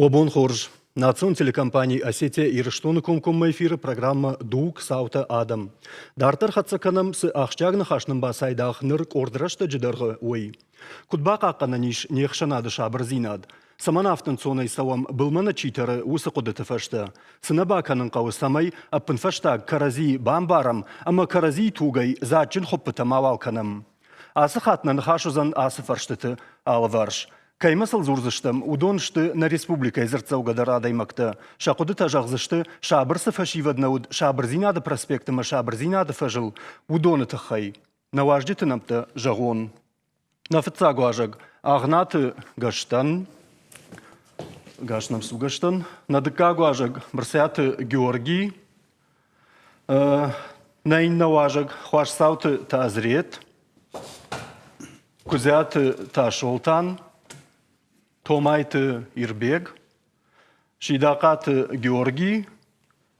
Уӕ бон хорз! Национ телекомпани «Осетия Ирыстоны» комкоммӕ эфиры программӕ «Дуг. Цаутӕ. Адӕм». Дарддӕр хӕццӕ кӕнӕм, цы ахсджиаг ныхас нын бацайдагъ ныр къорд рӕстӕджы дӕргъы, уый. Куыд бахъахъхъӕнӕн ис не хсӕнады сабырдзинад? Цӕмӕн афтӕ ӕнцонӕй цӕуӕм, былмӕ нӕ чи тӕры, уыцы хъуыдыты фӕстӕ? Цы нӕ бакӕнын хъӕуы, цӕмӕй ӕппынфӕстаг кӕрӕдзи бамбарӕм ӕмӕ кӕрӕдзийы тугӕй дзаджджын хуыппытӕ мауал кӕнӕм? Ацы хатт нӕ ныхас уыдзӕн ацы фӕрстыты алыварс. Кӕимӕ сыл дзурдзыстӕм, уыдон сты нӕ республикӕйы дзырддзӕугӕдӕр адӕймӕгтӕ. Сӕ хъуыдытӕ зӕгъдзысты, сабыр цы фӕсивӕд нӕ уыд Сабырдзинады проспект ӕмӕ Сабырдзинады фӕзыл, уыдоны тыххӕй. Нӕ уазджыты нӕмттӕ зӕгъон. Нӕ фыццаг уазӕг Агънаты Гӕстӕн, гас нӕм цу Гӕстӕн. Нӕ дыккаг уазӕг Брциаты Георгий, нӕ иннӕ уазӕг Хуасцауты Тазрет, Куыдзиаты Тасолтан, Томайты Ирбег, Сидахъаты Георги,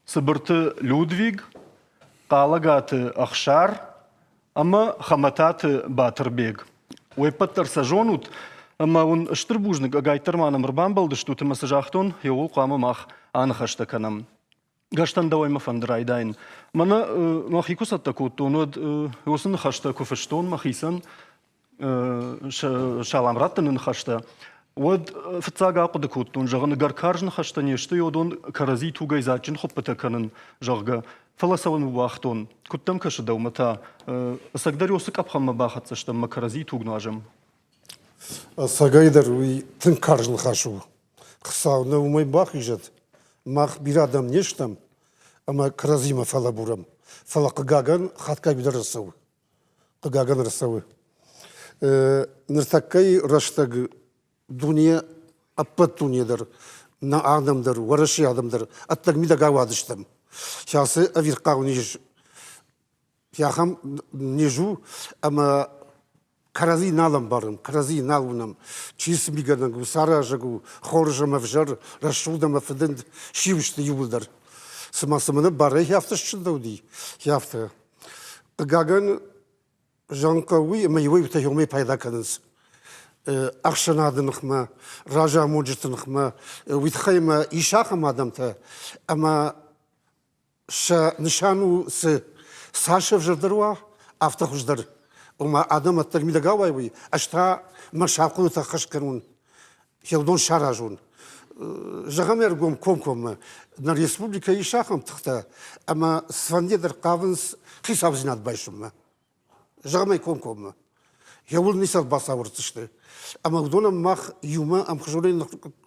Цыбырты Людвиг, Хъалӕгаты Ӕхсар ӕмӕ Хӕмӕтаты Батырбег. Уе ппӕт дӕр сӕ зонут, ӕмӕ уын стыр бузныг, ӕгайтдӕр ма нӕм ӕрбамбӕлдыстут ӕмӕ цы загътон, иууыл хъуамӕ мах аныхӕстӕ кӕнӕм. Гӕстӕн дӕуӕй мӕ фӕнды райдайын. Мӕнӕ мӕхи куы цӕттӕ кодтон, уӕд уыцы ныхӕстӕ куы фыстон мӕхицӕн, салам раттыны ныхӕстӕ, уӕд фыццаг ахъуыды кодтон, зӕгъын, ӕгӕр карз ныхӕстӕ не сты, уыдон кӕрӕдзи тугӕй дзаджджын хуыппытӕ кӕнын, зӕгъгӕ. Фӕлӕ сӕ ныууагътон. Куыд дӕм кӕсы дӕумӕ та? Ӕцӕгдӕр уыцы къӕпхӕнмӕ бахӕццӕ стӕм мӕ кӕрӕдзи туг нуазӕм? Ӕцӕгӕйдӕр уый тынг карз ныхас у. Хуыцау нӕ уымӕй бахизӕд, мах бирӕ адӕм не стӕм ӕмӕ кӕрӕдзимӕ фӕлӕбурӕм. Фӕлӕ хъыгагӕн хатгай дӕр ӕрцӕуы. Хъыгагӕн ӕрцӕуы. Ныртӕккӕйы рӕстӕг дуне, ӕппӕт дуне дӕр, нӕ адӕм дӕр, Уӕрӕсейы адӕм дӕр ӕддӕг-мидӕг ауадыстӕм. Кӕцы ӕвирхъау низ ахӕм низ у, ӕмӕ кӕрӕдзи нал ӕмбарӕм, кӕрӕдзи нал уынӕм. Чи цы мигӕнӕг у, цы аразӕг у, хорз ӕмӕ ӕвзӕр, рӕсугъд ӕмӕ фыдынд сиу сты иууылдӕр. Цыма цы мӕнӕ барӕй афтӕ счындӕуыди, афтӕ. Хъыгагӕн, зӕгъын хъӕуы уый, ӕмӕ иуӕй-иутӕ уымӕй пайда кӕнынц ӕхсӕнады ныхмӕ, разамонджыты ныхмӕ. Уый тыххӕй ӕмӕ ис ахӕм адӕмтӕ, ӕмӕ сӕ нысан у цы цас ӕвзӕрдӕр уа, афтӕ хуыздӕр. Ома адӕм ӕддӕг мидӕг ауайой, ӕз та мӕ сахъуыдытӕ ӕххӕст кӕнон, уыдон саразон. Зӕгъӕм ӕргом комкоммӕ, нӕ республикӕйы ис ахӕм тыхтӕ, ӕмӕ цыфӕнды дӕр хъавынц хицаудзинад байсынмӕ. Зӕгъӕм ӕй комкоммӕ. Йӕуыл ницӕуыл бацауӕрддзысты. Ӕмӕ уыдонӕн мах иумӕ ӕмхуызонӕй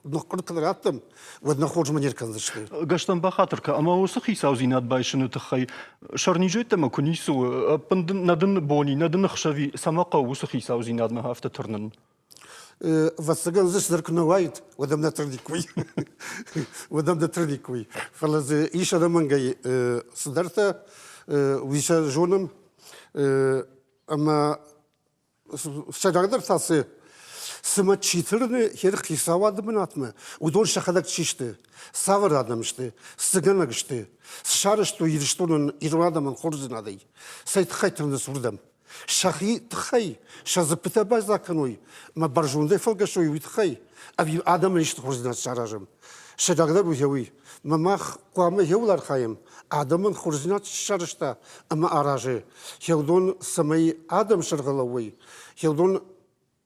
ныхкъуырд куы раттӕм, уӕд нӕ хорзмӕ не ркӕндзысты. Гӕстӕн бахатыр кӕ, ӕмӕ уыцы хицаудзинад байсыны тыххӕй сӕрнизӕйттӕмӕ куы ницы у, ӕппын нӕ дын бони, нӕ дын ӕхсӕви, цӕмӕ хъӕуы уыцы хицаудзинадмӕ афтӕ тырнын? Ӕвӕццӕгӕн дзы цыдӕр куы нӕ уаид, уӕд ӕм нӕ тырниккой. Уӕд ӕм нӕ тырниккой. Фӕлӕ дзы ис ӕнӕмӕнгӕй цыдӕртӕ, уый сӕ зонӕм. Ӕмӕ сӕйрагдӕр та цы, цымӕ чи тырны хер хицауады бынатмӕ, уыдон сӕхӕдӕг чи сты, цавӕр адӕм сты, цы гӕнӕг сты, цы сарӕзтой Ирыстонӕн, ирон адӕмӕн хорздзинадӕй, цӕй тыххӕй тырнынц уырдӕм. Сӕхи тыххӕй сӕ дзыппытӕ байдзаг кӕной ӕмӕ бӕрзондӕй фӕлгӕсой, уый тыххӕй, ӕви адӕмӕн исты хорздзинад саразӕм. Сӕйрагдӕр у уый, ӕмӕ мах хъуамӕ еуыл архайӕм, адӕмӕн хорздзинад чи сарӕзта ӕмӕ аразы, уыдон цӕмӕй адӕм сӕргълӕууой, уыдон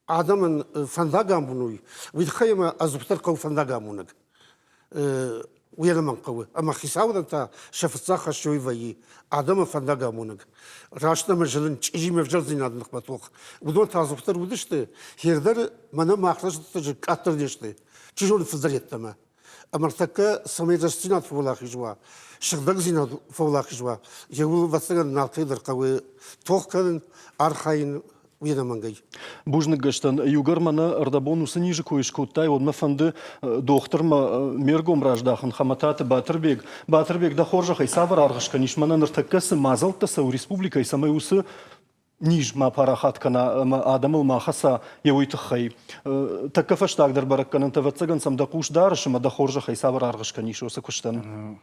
адӕмӕн фӕндаг амонуй, уый тыххӕй ӕмӕ ӕдзухдӕр хъӕуы фӕндаг амонӕг. Уый ӕнӕмӕнг хъӕуы. Ӕмӕ хицауадӕн та сӕ фыццаг хӕс уый вӕййы адӕмӕн фӕндаг амонӕг. Раст ӕмӕ зылын чъизимӕ ӕвзӕрдзинады ныхмӕ тох. Уыдон та ӕдзухдӕр уыдысты, хердӕр мӕнӕ мах рӕстӕджы къаддӕр не сты, чи зоны фылдӕр йеддӕмӕ. Ӕмӕ ӕртӕккӕ цӕмӕй рӕстдзинад фӕуӕлахиз уа, сыгъдӕгдзинад фӕуӕлахиз уа, йе ӕвӕццӕгӕн алкӕй дӕр хъӕуы тох кӕнын, архайын, уый ӕнӕмӕнгӕй. Бузныг гӕстӕн. Иугӕр мӕнӕ ӕрдӕбон уыцы низы кой скодтай, уӕд мӕ фӕнды дохтырмӕ ме ргом раздахын Хӕмӕтаты Батырбег. Батырбег, дӕ хорзӕхӕй, цавӕр аргъ скӕнис мӕнӕ ныртӕккӕ цы мадзӕлттӕ цӕуы республикӕйы, цӕмӕй уыцы низ ма парахат кӕна ӕмӕ адӕмыл ма хӕца, йӕ уый тыххӕй. Тӕккӕ фӕстагдӕр бӕрӕггӕнӕнтӕ, ӕвӕццӕгӕн сӕм дӕ хъус дарыс ӕмӕ дӕ хорзӕхӕй цавӕр аргъ скӕнис уыцы куыстӕн?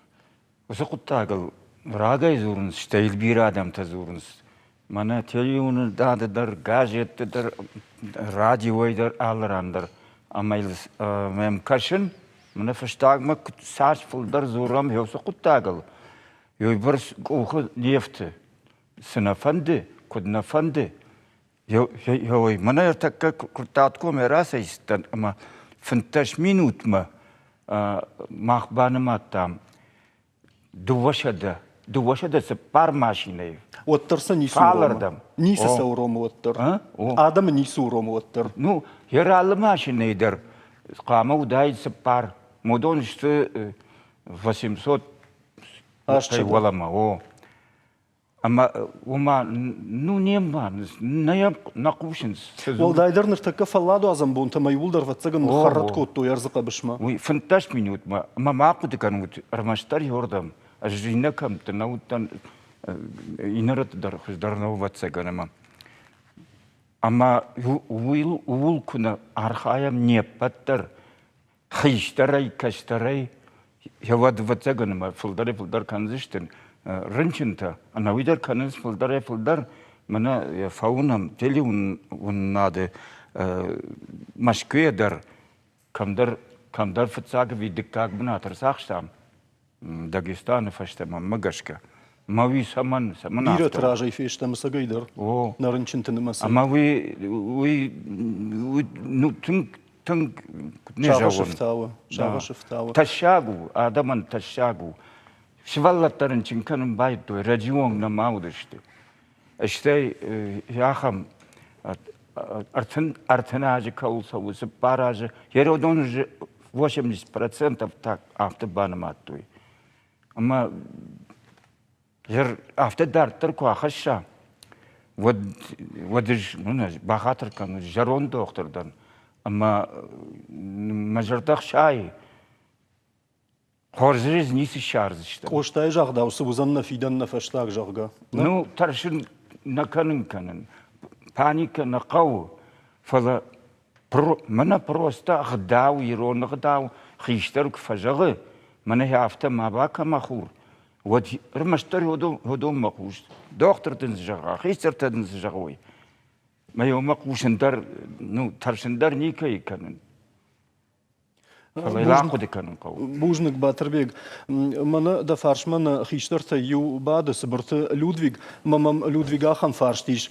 Уыцы хъуыддагыл рагӕй дзурынц, стӕй йыл бирӕ адӕмтӕ дзурынц. Мӕнӕ телеуынынады дӕр, газетты дӕр, радиойы дӕр, алы ран дӕр. Ӕмӕ йыл мӕм кӕсын. Мӕнӕ фӕстагмӕ цас фылдӕр дзурӕм уыцы хъуыддагыл, уыйбӕрц къухы не фты. Цы нӕ фӕнды, куыд нӕ фӕнды, ой, мӕнӕ ӕртӕккӕ Куырттатгомӕй рацӕйцыдтӕн ӕмӕ 15 минутмӕ мах банымадтам 204 машинӕйы. Уӕддӕр сӕ ницы уромы. Ницы сӕ уромы уӕддӕр. Адӕмы ницы уромы уӕддӕр. Ну, йӕ алы машинӕйы дӕр хъуамӕ уыдаид цыппар. Уыдон сты 800 уӕлӕмӕ. О. Ӕмӕ уымӕ ну не мбарынц, нӕ йӕм нӕ хъусынц. Уӕлдайдӕр ныртӕккӕ фӕлладуадзӕн бонтӕ ӕмӕ иууылдӕр ӕвӕццӕгӕн ныххӕррӕтт кодтой ӕрдзы хъӕбысмӕ. Уый 15 минутмӕ ӕмӕ ма хъуыды кӕнут ӕрмӕстдӕр иуырдӕм. Ӕз иннӕ кӕмтты нӕ уыдтӕн, иннӕ рӕтты дӕр хуыздӕр нӕу ӕвӕццӕгӕн ӕмӕ ӕмӕ ууыл куы нӕ архайӕм не ппӕт дӕр, хистӕрӕй, кӕстӕрӕй, уӕд ӕвӕццӕгӕн ӕмӕ фылдӕрӕй-фылдӕр кӕндзысты рынчынтӕ, ӕнӕуый дӕр кӕнынц фылдӕрӕй-фылдӕр. Мӕнӕ фӕуынӕм телеуынынады Мӕскуыйӕ дӕр кӕмдӕр, кӕмдӕр фыццаг ӕви дыккаг бынат ӕрцахстам. Дагестаны фӕстӕ мӕнмӕ гӕсгӕ. Мӕ уый цӕмӕн, цӕмӕн Бирӕты разӕй фестӕм ӕцӕгӕй дӕр нӕ рынчынты нымӕцы. Ӕмӕ уый, уый, уый ну, тынг, тынг не зӕгъон. Сагъӕс сагъӕс ӕфтауы. Тӕссаг у, адӕмӕн тӕссаг у. Сывӕллӕттӕ рынчын кӕнын байдыдтой, рӕджы онг нӕма уыдысты. Стӕй ахӕм 30 азы кӕуыл цӕуы, цыппар азы, Еродон 80% так афтӕ банымадтой. Ӕмӕ афтӕ дарддӕр куы ахӕсса, уӕд, уӕд ӕз бахатыр кӕн, зӕронд дохтыр дӕн, ӕмӕ мӕ зӕрдӕ хсайы. Хорз ницы ссардзыстӕм. Къостайы загъдау, цы уыдзӕн нӕ фидӕн, нӕ фӕстаг, зӕгъгӕ. Ну, тӕрсын нӕ кӕнын кӕнын. Паникӕ нӕ хъӕуы, фӕлӕ мӕнӕ просто ӕгъдау, ирон ӕгъдау хистӕр куы фӕзӕгъы, мӕнӕ афтӕ ма бакӕ, мӕ хур, уӕд ӕрмӕстдӕр уыдонмӕ хъус. Дохтыр дын цы зӕгъа, хистӕртӕ дын цы зӕгъой. Мӕ уымӕ хъусын дӕр, ну, тӕрсын дӕр никӕй кӕнын. Фӕлӕ йыл ахъуыды кӕнын хъӕуы. Бузныг, Батырбег. Мӕнӕ дӕ фарсмӕ нӕ хистӕртӕй иу бады, Цыбырты Людвиг. Мӕ мӕм Людвиг ахӕм фарст ис.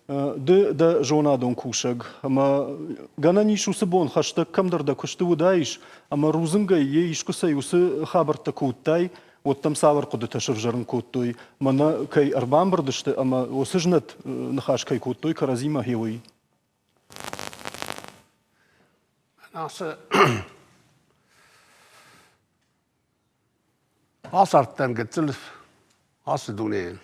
Ды дӕ зонадон кусӕг, ӕмӕ гӕнӕн ис уыцы бон хӕстӕг кӕмдӕр дӕ куысты уыдаис, ӕмӕ рудзынгӕй йе искуыцӕй уыцы хабӕрттӕ куы уыдтай, уӕд дӕм цавӕр хъуыдытӕ сӕвзӕрын кодтой, мӕнӕ кӕй ӕрбамбырд сты ӕмӕ уыцы знӕт ныхас кӕй кодтой кӕрӕдзимӕ, гъе уый? Ацы ацардтӕн гыццыл ацы дунейыл.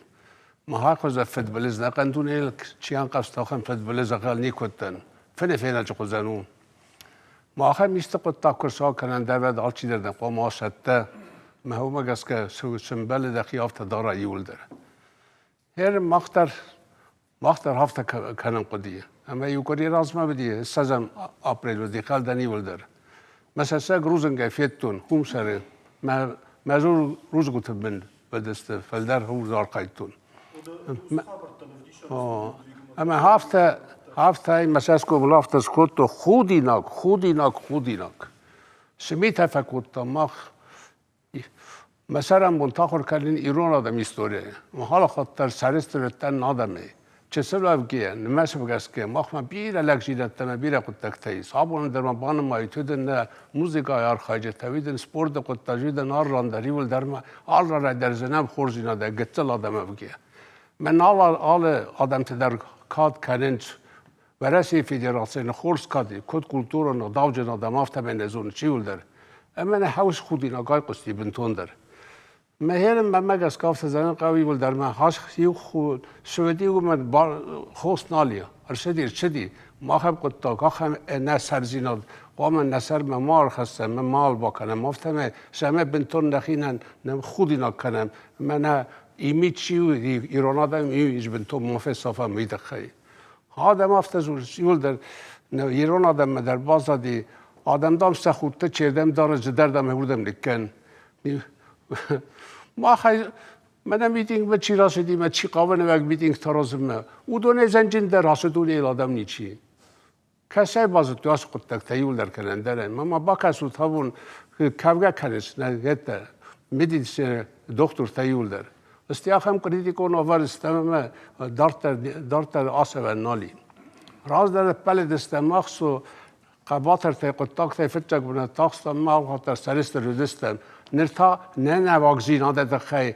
Махӕн хуызӕн фыдбылыз нӕхъӕн дунейыл чи ӕнхъӕвзта, ахӕм фыдбылыз ӕгъгъӕл никуы уыдтӕн. Фыны-фенӕджы хуызӕн у. Махӕн исты хъуыддаг куы рцӕуа кӕнӕ ӕндӕр алчидӕр нӕ хъуамӕ уа цӕттӕ. Мӕ уымӕ гӕсгӕ цы мбӕлы дӕхи афтӕ дара иуылдӕр. Гъер мах дӕр Мах дӕр афтӕ кӕнын хъуыди. Ӕмӕ иу къуыри размӕ уыди, ссӕдзӕм апрель уыди, хӕлдӕн иуылдӕр. Мӕ сӕсӕг рудзынгӕй федтон хум сӕры, мӕ, мӕ рудзгуыты бын уыдысты, фӕлдӕр хур архайдтон. Ӕмӕ афтӕ, афтӕ мӕ цӕсгомыл афтӕ скодтон, худинаг, худинаг, худинаг. Цы митӕ фӕкодтам мах, Мӕ сӕрӕнбон ахуыр кӕнын ирон адӕмы историйӕ. Махалахат дӕр сӕрыстыр уыдтӕн адӕмӕй. Чысыл уӕвгӕйӕ, нымӕцмӕ гӕсгӕ махмӕ бирӕ лӕгдзинӕдтӕ ӕмӕ бирӕ хъуыддӕгтӕ ис. Абон дӕр ма банымайут, уыдон нӕ музыкӕйы архайджытӕ, уыдон спорты хъуыддаджы, уыдон алы дӕр, иуылдӕр ма алы ранӕй дӕр зынӕм хорздзинадӕй гыццыл адӕм ӕвгӕйӕ. Мӕн алы адӕмты дӕр кад кӕнынц Уӕрӕсейы Федерацийы хорз кад куыд культурон ӕгъдауджын адӕм, афтӕ мӕ нӕ зоны чиуылдӕр. Ӕмӕ нӕ хӕус худинаг айхъуысти бынтондӕр. Мӕ херын мӕмӕ гӕсгӕ афтӕ зӕгъын хъӕуы иуылдӕр мӕ хас иу сывыди уымӕн хос нал и. Ӕрцыди, ӕрцыди. Махӕн хъуыддаг ахӕм ӕнӕсӕрдзинад хъуамӕ нӕ сӕрмӕ ма ӕрхӕссӕм, ма ӕрбакӕнӕм, афтӕмӕй сӕмӕ бынтон нӕхи нӕ худинаг кӕнӕм. Мӕнӕ имидж чи у, ирон адӕм имидж бынтон ма фесафӕм уый тыххӕй. Адӕм афтӕ дзурынц, иуылдӕр ирон адӕммӕ дӕр баззади, адӕм, дам, сӕ худтӕ чердӕм дарынц, зыдӕрдӕм уырдӕм ныккӕн. Махӕй мӕнӕ митингмӕ чи рацыди, мӕ чи хъавы нывӕг митингтӕ аразынмӕ, уыдонӕй зӕнджындӕр ацы дунейыл адӕм ничи. Кӕцӕй базыдтой ацы хъуыддӕгтӕ иуылдӕр кӕнӕ ӕндӕрӕй? Ма ма бакӕсут абон кафгӕ кӕнынц нӕ гӕдтӕ, медицинӕ дохтыртӕ иуылдӕр. Стӕй ахӕм критикон уавӕры стӕм ӕмӕ дарддӕр, дарддӕр ацӕуӕн нал и. Раздӕр ӕппӕлыдыстӕм мах цу хъӕбатыртӕй хъуыддӕгтӕй фыццаг бынат ахстам, мах хатт сӕрыстыр уыдыстӕм. Ныр та нӕ нӕуӕгдзинады тыххӕй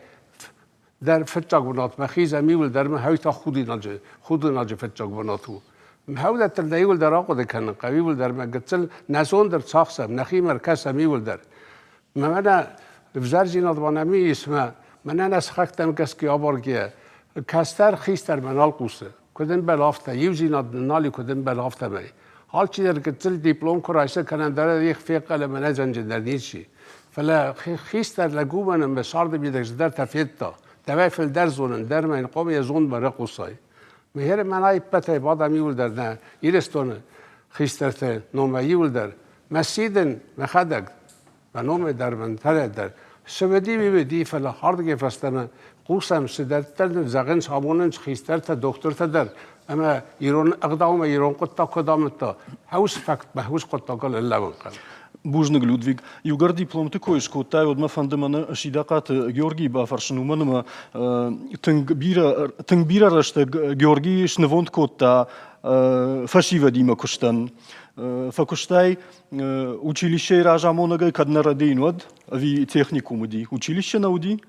дӕр фыццаг бынатмӕ хизӕм иуылдӕр мӕ хӕйтӕ худинаджы, худинаджы фыццаг бынат у. Хӕудӕттыл дӕ иуылдӕр ахъуыды кӕнын хъӕуы, иуылдӕр мӕ гыццыл нӕ зонд ӕрцахсӕм, нӕхимӕ ӕркӕсӕм иуылдӕр. Мӕнӕ ӕвзӕрдзинад ма нӕм ис, мӕнӕ нӕ сыхӕгтӕм гӕсгӕ абаргӕйӕ, кӕстӕр хистӕрмӕ нал хъусы. Куыд ӕмбӕлы, афтӕ, иудзинад нын нал и, куыд ӕмбӕлы, афтӕмӕй. Алчидӕр гыццыл диплом куы райса кӕнӕ дӕр их фехъал ӕмӕ нӕ зӕнджындӕр ничи. Фӕлӕ хистӕр лӕг уымӕн ӕмӕ царды мидӕг цыдӕртӕ федта, дӕуӕй фылдӕр зонын дӕр ма йын хъуамӕ йӕ зондмӕ рыхъусай. Михер мӕнӕ ӕппӕтӕй бадӕм иуылдӕр нӕ Ирыстоны хистӕрты номӕй иуылдӕр. Мӕ сидын мӕхӕдӕг, мӕ номӕй дӕр мын тӕрӕт дӕр. Цы уыди, уый уыди, фӕлӕ ардыгӕй фӕстӕмӕ хъусӕм, цыдӕриддӕр нын зӕгъынц, амонынц хистӕртӕ, дохтыртӕ дӕр. Ӕмӕ ирон ӕгъдаумӕ ирон хъуыддаг куыд амыдта, хӕус фактмӕ, хӕус хъуыддагыл ӕрлӕууын хъӕуы. Бузныг, Людвиг. Иугӕр дипломты кой скодтай, уӕд мӕ фӕнды мӕнӕ Сидахъаты Георгийы бафӕрсын, уымӕн ӕмӕ тынг бирӕ, тынг бирӕ рӕстӕг Георгий снывонд кодта фӕсивӕдимӕ куыстӕн. Фӕкуыстай училищейы разамонӕгӕй, кӕд нӕ рӕдийын, уӕд? Ӕви техникум уыди? Училище нӕ уыди?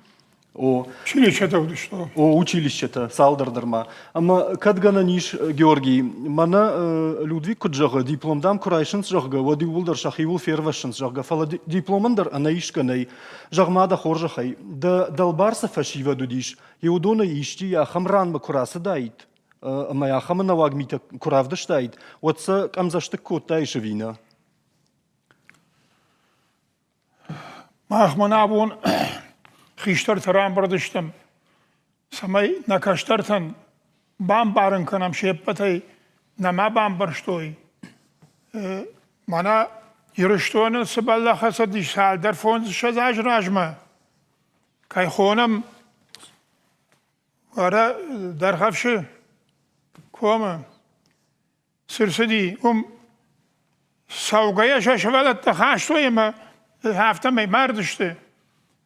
О. Училищетӕ уыдысты. О, училищетӕ, цалдӕр дӕр ма. Ӕмӕ кӕд гӕнӕн ис, Георгий, мӕнӕ Людвиг куыд зӕгъы, диплом дам куы райсынц, зӕгъгӕ, уӕд иууылдӕр сӕхиуыл фервӕссынц, зӕгъгӕ, фӕлӕ дипломӕн дӕр ӕнӕ исгӕ нӕй. Зӕгъ-ма дӕ хорзӕхӕй, дӕ дӕлбар цы фӕсивӕд уыдис, йе уыдонӕй исчи ахӕм ранмӕ куы рацыдаид, ӕмӕ ахӕм ӕнӕуаг митӕ куы равдыстаид, уӕд сӕ къӕмдзӕстыг кодтаис ӕви нӕ? Мах мӕнӕ абон хистӕртӕ рамбырд стӕм, цӕмӕй нӕ кӕстӕртӕн бамбарын кӕнӕм се ппӕтӕй нӕма бамбӕрстой. Мӕнӕ Ирыстоны цы бӕллӕх ӕрцыдис цалдӕр фондзыссӕдз азы размӕ, кӕй хонӕм Уӕрӕ Дӕргъӕвсы комы цы рцыди, уым цӕугӕйӕ сӕ сывӕллӕттӕ хастой ӕмӕ афтӕмӕй мардысты.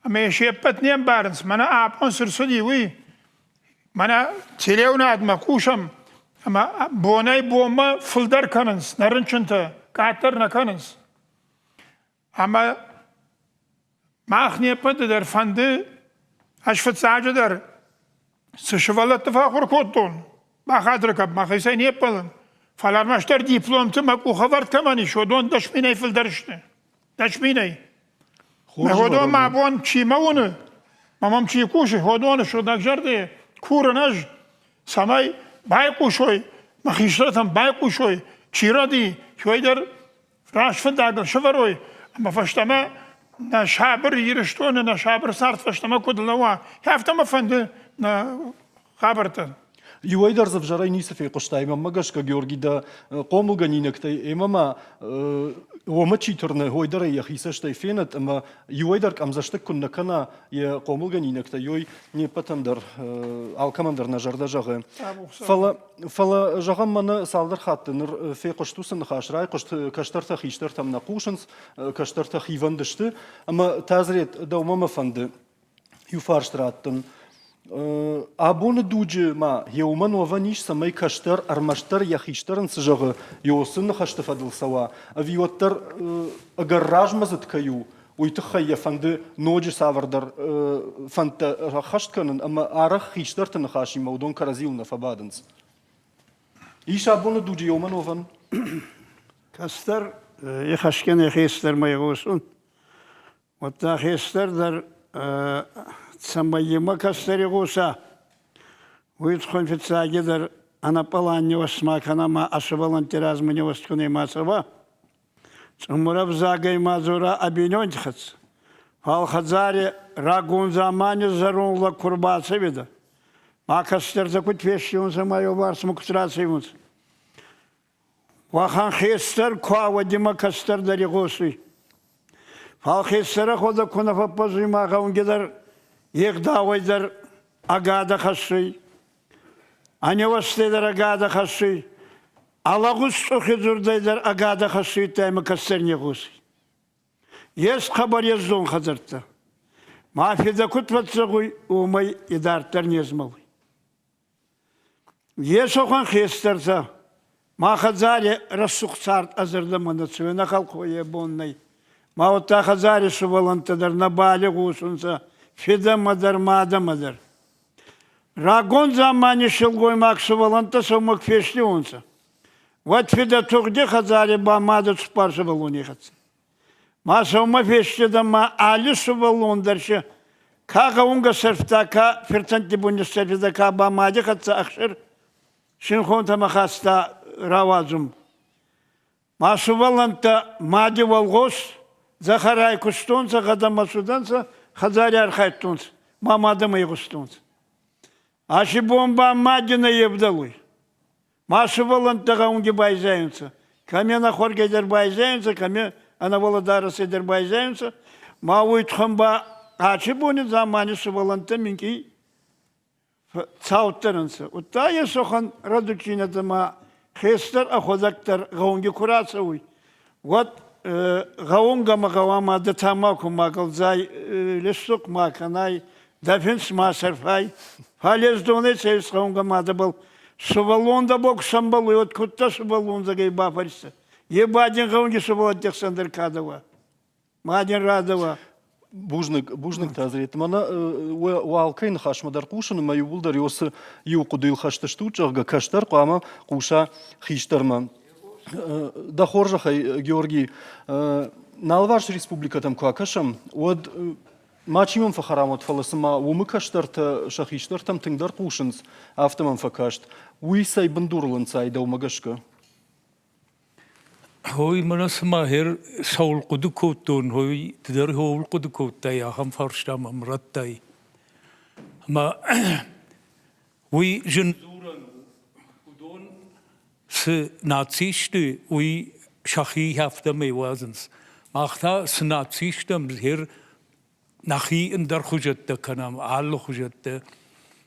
Ӕмӕ йӕ се ппӕт не мбарынц, мӕнӕ абон цы рцыди, уый. Мӕнӕ телеуынадмӕ хъусӕм, ӕмӕ бонӕй-бонмӕ фылдӕр кӕнынц нӕ рынчынтӕ, къаддӕр нӕ кӕнынц. Ӕмӕ мах не ппӕты дӕр фӕнды, ӕз фыццаджыдӕр цы сывӕллӕтты фӕахуыр кодтон, бахатыр кӕн, мӕхицӕй не ппӕлын, фӕлӕ ӕрмӕстдӕр дипломты мӕ къухӕвӕрд кӕмӕн ис, уыдон 10 000-ӕй фылдӕр сты. 10 000-ӕй. Уыдон мӕ бон чи мӕ уыны, мӕ мӕм чи кусы, уыдоны сыгъдӕгзӕрдӕйӕ курын ӕз, цӕмӕй байхъусой, мӕ хистӕртӕм байхъусой, чи рӕди, уый дӕр раст фӕндагыл сӕвӕрой ӕмӕ фӕстӕмӕ нӕ сабыр Ирыстоны, нӕ сабыр цард фӕстӕмӕ куыд лӕууа, афтӕ мӕ фӕнды нӕ хабӕрттӕ. Иуӕй дӕр дзы ӕвзӕрӕй ницы фехъуыстай, мӕнмӕ гӕсгӕ, Георги, дӕ хъомылгӕнинӕгтӕй ӕмӕ ма уомӕ чи тырны, уой дӕр ӕй йӕхи цӕстӕй фенӕд ӕмӕ иуӕй дӕр къӕмдзӕстыг куыннӕ кӕна йӕ хъомылгӕнинӕгтӕй, уой не ппӕтӕн дӕр, алкӕмӕн дӕр нӕ зӕрдӕ зӕгъы. Фӕлӕ Фӕлӕ, зӕгъӕм, мӕнӕ цалдӕр хатты ныр фехъуыст уыцы ныхас, райхъуыст, кӕстӕртӕ хистӕртӕм нӕ хъусынц, кӕстӕртӕ хивӕнд сты. Ӕмӕ Тазрет, дӕумӕ мӕ фӕнды иу фарст раттын. Абоны дуджы ма йе уымӕн уӕвӕн ис, цӕмӕй кӕстӕр ӕрмӕстдӕр йӕ хистӕрӕн цы зӕгъы, йӕ ныхӕсты фӕдыл цӕуа, ӕви уӕддӕр ӕгӕр размӕдзыд кӕй у, уый тыххӕй йӕ фӕнды ноджы цавӕрдӕр фӕндтӕ ӕххӕст кӕнын ӕмӕ арӕх хистӕрты ныхасимӕ уыдон кӕрӕдзиуыл нӕ фӕбадынц. Ис абоны дуджы еумӕ уӕвӕн? Кӕстӕр ихӕсгӕнӕ хестӕрмӕ игъосун. Уӕдта хестӕр дӕр цӕмӕй имӕ кӕстӕр игъоса, уый туххӕн фиццагидӕр ӕнӕпълан ниуӕзт ма кӕна ма ӕ сувӕллӕнтти размӕ ниуӕзт ку ма цӕуа. Цъумур ӕвзагӕй ма дзора ӕ бийнонти хӕццӕ. Фал хӕдзари рагон дзамани зӕронд лӕг ку рбацӕуидӕ, ма кӕстӕртӕ куд фестиунцӕ ма еуварсмӕ куд рацӕуунцӕ. Уӕхӕн хестӕр ку уа, уӕд имӕ кӕстӕр дӕр игъосуй. Фал хестӕр ӕхуӕдӕг ку нӕ фӕббӕзуй ма гъӕунги дӕр е гъдауӕй дӕр ӕгадӕ хӕссуй, ӕ неуӕстӕй дӕр ӕгадӕ хӕссуй. Алагъуз цъухи дзурдӕй дӕр ӕгадӕ хӕссуйдта ӕма кӕстӕр не гъосуй. Ес хъӕбӕр ездон хӕдзӕрттӕ. Ма фидӕ куд фӕццӕгъуй, уомӕй идарддӕр не змӕлуй. Есохӕн хестӕртӕ, ма хӕдзари рӕсугъд цард ӕ зӕрдӕмӕ нӕ цӕуй, нӕ халхъойӕ бон нӕй. Ма уӕдта хӕдзари сувӕллӕнттӕ дӕр нӕбал игъосунцӕ фидӕмӕ дӕр, мадӕмӕ дӕр. Рагон дзамани силгоймаг сувӕллӕнттӕ сӕумӕг фестиуонцӕ. Уӕд фидӕ тугъди хӕдзари ба мадӕ цуппар сувӕллони хӕццӕ. Ма сӕумӕ фестидӕ ма алли сувӕллон дӕр си ка гъӕунгӕ сӕрфта, ка фиртӕнтти буни сӕрфидӕ, ка ба мади хӕццӕ ӕхсир синхонтӕмӕ хаста рауадзун. Ма сувӕллӕнттӕ мади уӕлгъос дзӕхӕрай кустонцӕ, гъӕдӕмӕ цудӕнцӕ, хӕдзари архайдтонцӕ, ма мадӕмӕ игъустонцӕ. Аци бон ба мади нӕ евдӕлуй. Ма сувӕллӕнттӕ гъӕунги байзайунцӕ. Кӕми ӕнӕхуӕргӕй дӕр байзайунцӕ, кӕми ӕнӕуӕлӕдарӕсӕй дӕр байзайунцӕ. Ма уой туххӕн ба аци бони дзамани сувӕллӕнттӕ минкъий цауддӕр ӕнцӕ. Удта Есохан рӕдуддзийнадӕ ма хестӕр ӕхуӕдӕг дӕр гъӕунги ку рацӕуй, уӕд гъӕунгӕмӕ гъӕуама дӕ тамаку ма гӕлдзай, листок ма кӕнай, дӕ финст ма сӕрфай. Фал ездонӕй цӕуис гъӕунгӕ мадӕбӕл сувӕллон дӕ бок сӕмбӕлуй, уӕд куддӕр сувӕллондзӕгӕй бафӕрсӕ. Е ба дин гъӕунги сувӕллӕнтти хсӕн дӕр кадӕ уа. Ма дин радӕуа. Бузныг, бузныг, Тазрет. Мӕнӕ уӕ алкӕй ныхасмӕ дӕр хъусын ӕмӕ иууылдӕр уыцы иу хъуыдыйыл хӕст стут, зӕгъгӕ, кӕстӕр хъуамӕ хъуса хистӕрмӕ. Дӕ хорзӕхӕй, Георгий, нӕ алыварс республикӕтӕм куы акӕсӕм, уӕд мачи мӕм фӕхӕрам уӕд, фӕлӕ цыма уымы кӕстӕртӕ сӕ хистӕртӕм тынгдӕр хъусынц, афтӕ мӕм фӕкаст. Уый цӕй бындурыл ӕнцайы дӕумӕ гӕсгӕ? Ой, мӕнӕ цыма хер цӕуыл хъуыды кодтон, ой, ды дӕр цӕуыл хъуыды кодтай, ахӕм фарста мӕм радтай. Ӕмӕ уый зын дзурӕн у. Уыдон цы наци сты, уый сӕхи афтӕмӕй уадзынц. Мах та цы наци стӕм, хер нӕхи ӕндӕр хуызӕттӕ кӕнӕм, алы хуызӕттӕ.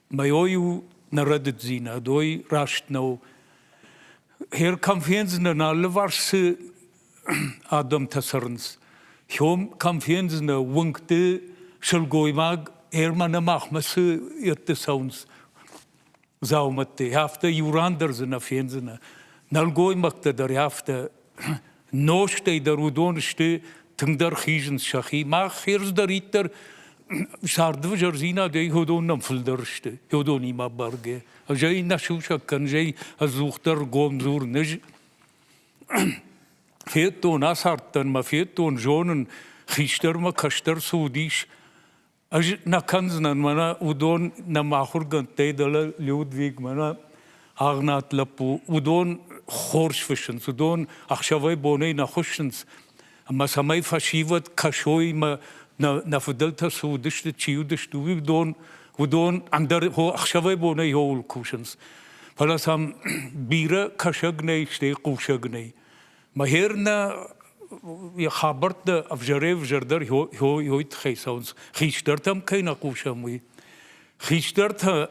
Мӕ ой у нӕ рӕдыддзинад, ой раст нӕу. Хер кӕм фендзынӕн, алыварс цы адӕмтӕ цӕрынц, хом кӕм фендзынӕ, уынгты сылгоймаг ӕрмӕ нӕ махмӕ цы йедты цӕуынц, дзаумӕтты, афтӕ иу ран дӕр дзы нӕ фендзынӕ. Нӕлгоймӕгтӕ дӕр афтӕ нозтӕй дӕр уыдон сты тынгдӕр хизынц сӕхи. Мах херздӕриддӕр царды взӕрдзинадӕй уыдон нӕм фылдӕр сты, уыдонимӕ бӕргӕ. Ӕз ӕй нӕ сусӕг кӕн, ӕз ӕй ӕдзухдӕр гом дзурын. Ӕз федтон, ацардтӕн мӕ федтон, зонын, хистӕрмӕ кӕстӕр цы уыдис, Ӕз нӕ кӕндзынӕн, мӕнӕ уыдон нӕм ахуыргӕндтӕй дӕлӕ Людвиг, мӕнӕ Агънат лӕппу, уыдон хорз фыссынц, уыдон ӕхсӕвӕй-бонӕй нӕ хуыссынц. Ӕмӕ цӕмӕй фӕсивӕд кӕсой мӕ нӕ, нӕ фыдӕлтӕ цы уыдысты, чи уыдысты, уыдон, уыдон ӕндӕр ӕхсӕвӕй-бонӕй ууыл кусынц. Фӕлӕ сӕм бирӕ кӕсӕг нӕй, стӕй хъусӕг нӕй. Мӕхер нӕ хабӕрттӕ ӕвзӕрӕй-ӕвзӕрдӕр ёй тыххӕй цӕуынц. Хистӕртӕм кӕй нӕ хъусӕм, уый. Хистӕртӕ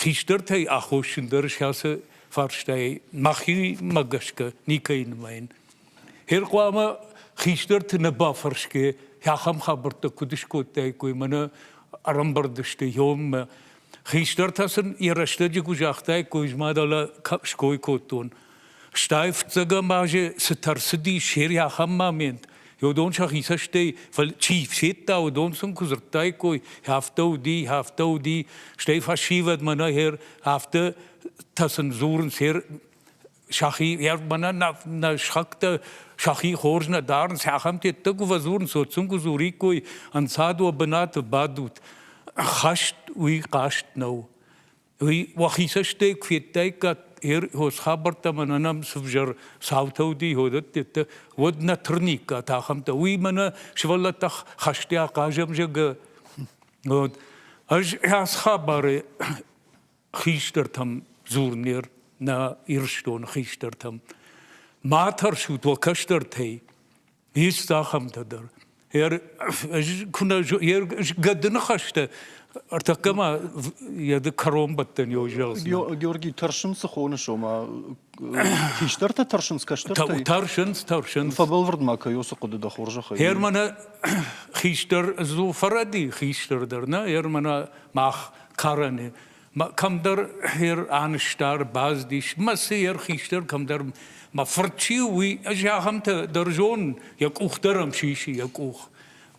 хистӕртӕй аххосджындӕр сӕ фарстайы мӕхимӕ гӕсгӕ никӕй нымайын. Хер хъуамӕ хистӕрты нӕ бафӕрсгӕ ахӕм хабӕрттӕ куыд скодтаиккой, мӕнӕ ӕрӕмбырд сты ёммӕ. Хистӕртӕ сын йӕ рӕстӕджы куы загътаиккой, ма дӕлӕ ской кодтон. Стӕй фыццӕгӕм азы цы тӕрсыди сери ахӕм момент, уыдон сӕхи цӕстӕй, фӕлӕ чи федта, уыдон сын куы дзырдтаиккой, афтӕ уыди, афтӕ уыди, стӕй фӕсивӕд мӕнӕ хер, афтӕ та сын дзурынц хер, сӕхи, мӕнӕ нӕ сыхӕгтӕ сӕхи хорз нӕ дарынц, ахӕм теттӕ куы фӕдзурынц, уӕд сын куы дзуриккой, ӕнцад уӕ бынаты бадут. Хӕст уый хъаст нӕу. Уый уӕхи цӕстӕй куы федтаиккат хабӕрттӕ мӕнӕ нӕм цы взӕр цаутӕ уыди, уыдӕттӕ, уӕд нӕ тырниккат ахӕмтӕ. Уый мӕнӕ сывӕллӕттӕ хӕстӕ ахъазӕм, зӕгъгӕ. Вот. Ӕз ацы хабары хистӕртӕм дзурын нӕ Ирыстоны хистӕртӕм. Ма тӕрсут уӕ кӕстӕртӕй, ис ахӕмтӕ дӕр. Куы нӕ гӕды ныхӕстӕ ӕртӕккӕ ма йӕ кӕронбӕттӕн йо зӕгъдзынӕн. Георгий, тӕрсын цы хоныс, ома хистӕртӕ тӕрсынц кӕстӕртӕй? Тӕрсынц, тӕрсынц. Фӕбӕлвырд ма кӕй уыцы хъуыды дӕ хорзӕхӕй. Германы хистӕр фӕрӕди хистӕр дӕр нӕ, Германы мах карӕны кӕмдӕр хер анызта, ӕрбацыдис, мӕ цы йӕ хистӕр кӕмдӕр мӕ фырт чи у, уый ӕз ахӕмтӕ дӕр зонын, йӕ къух дӕр ӕм сисы, йӕ къух.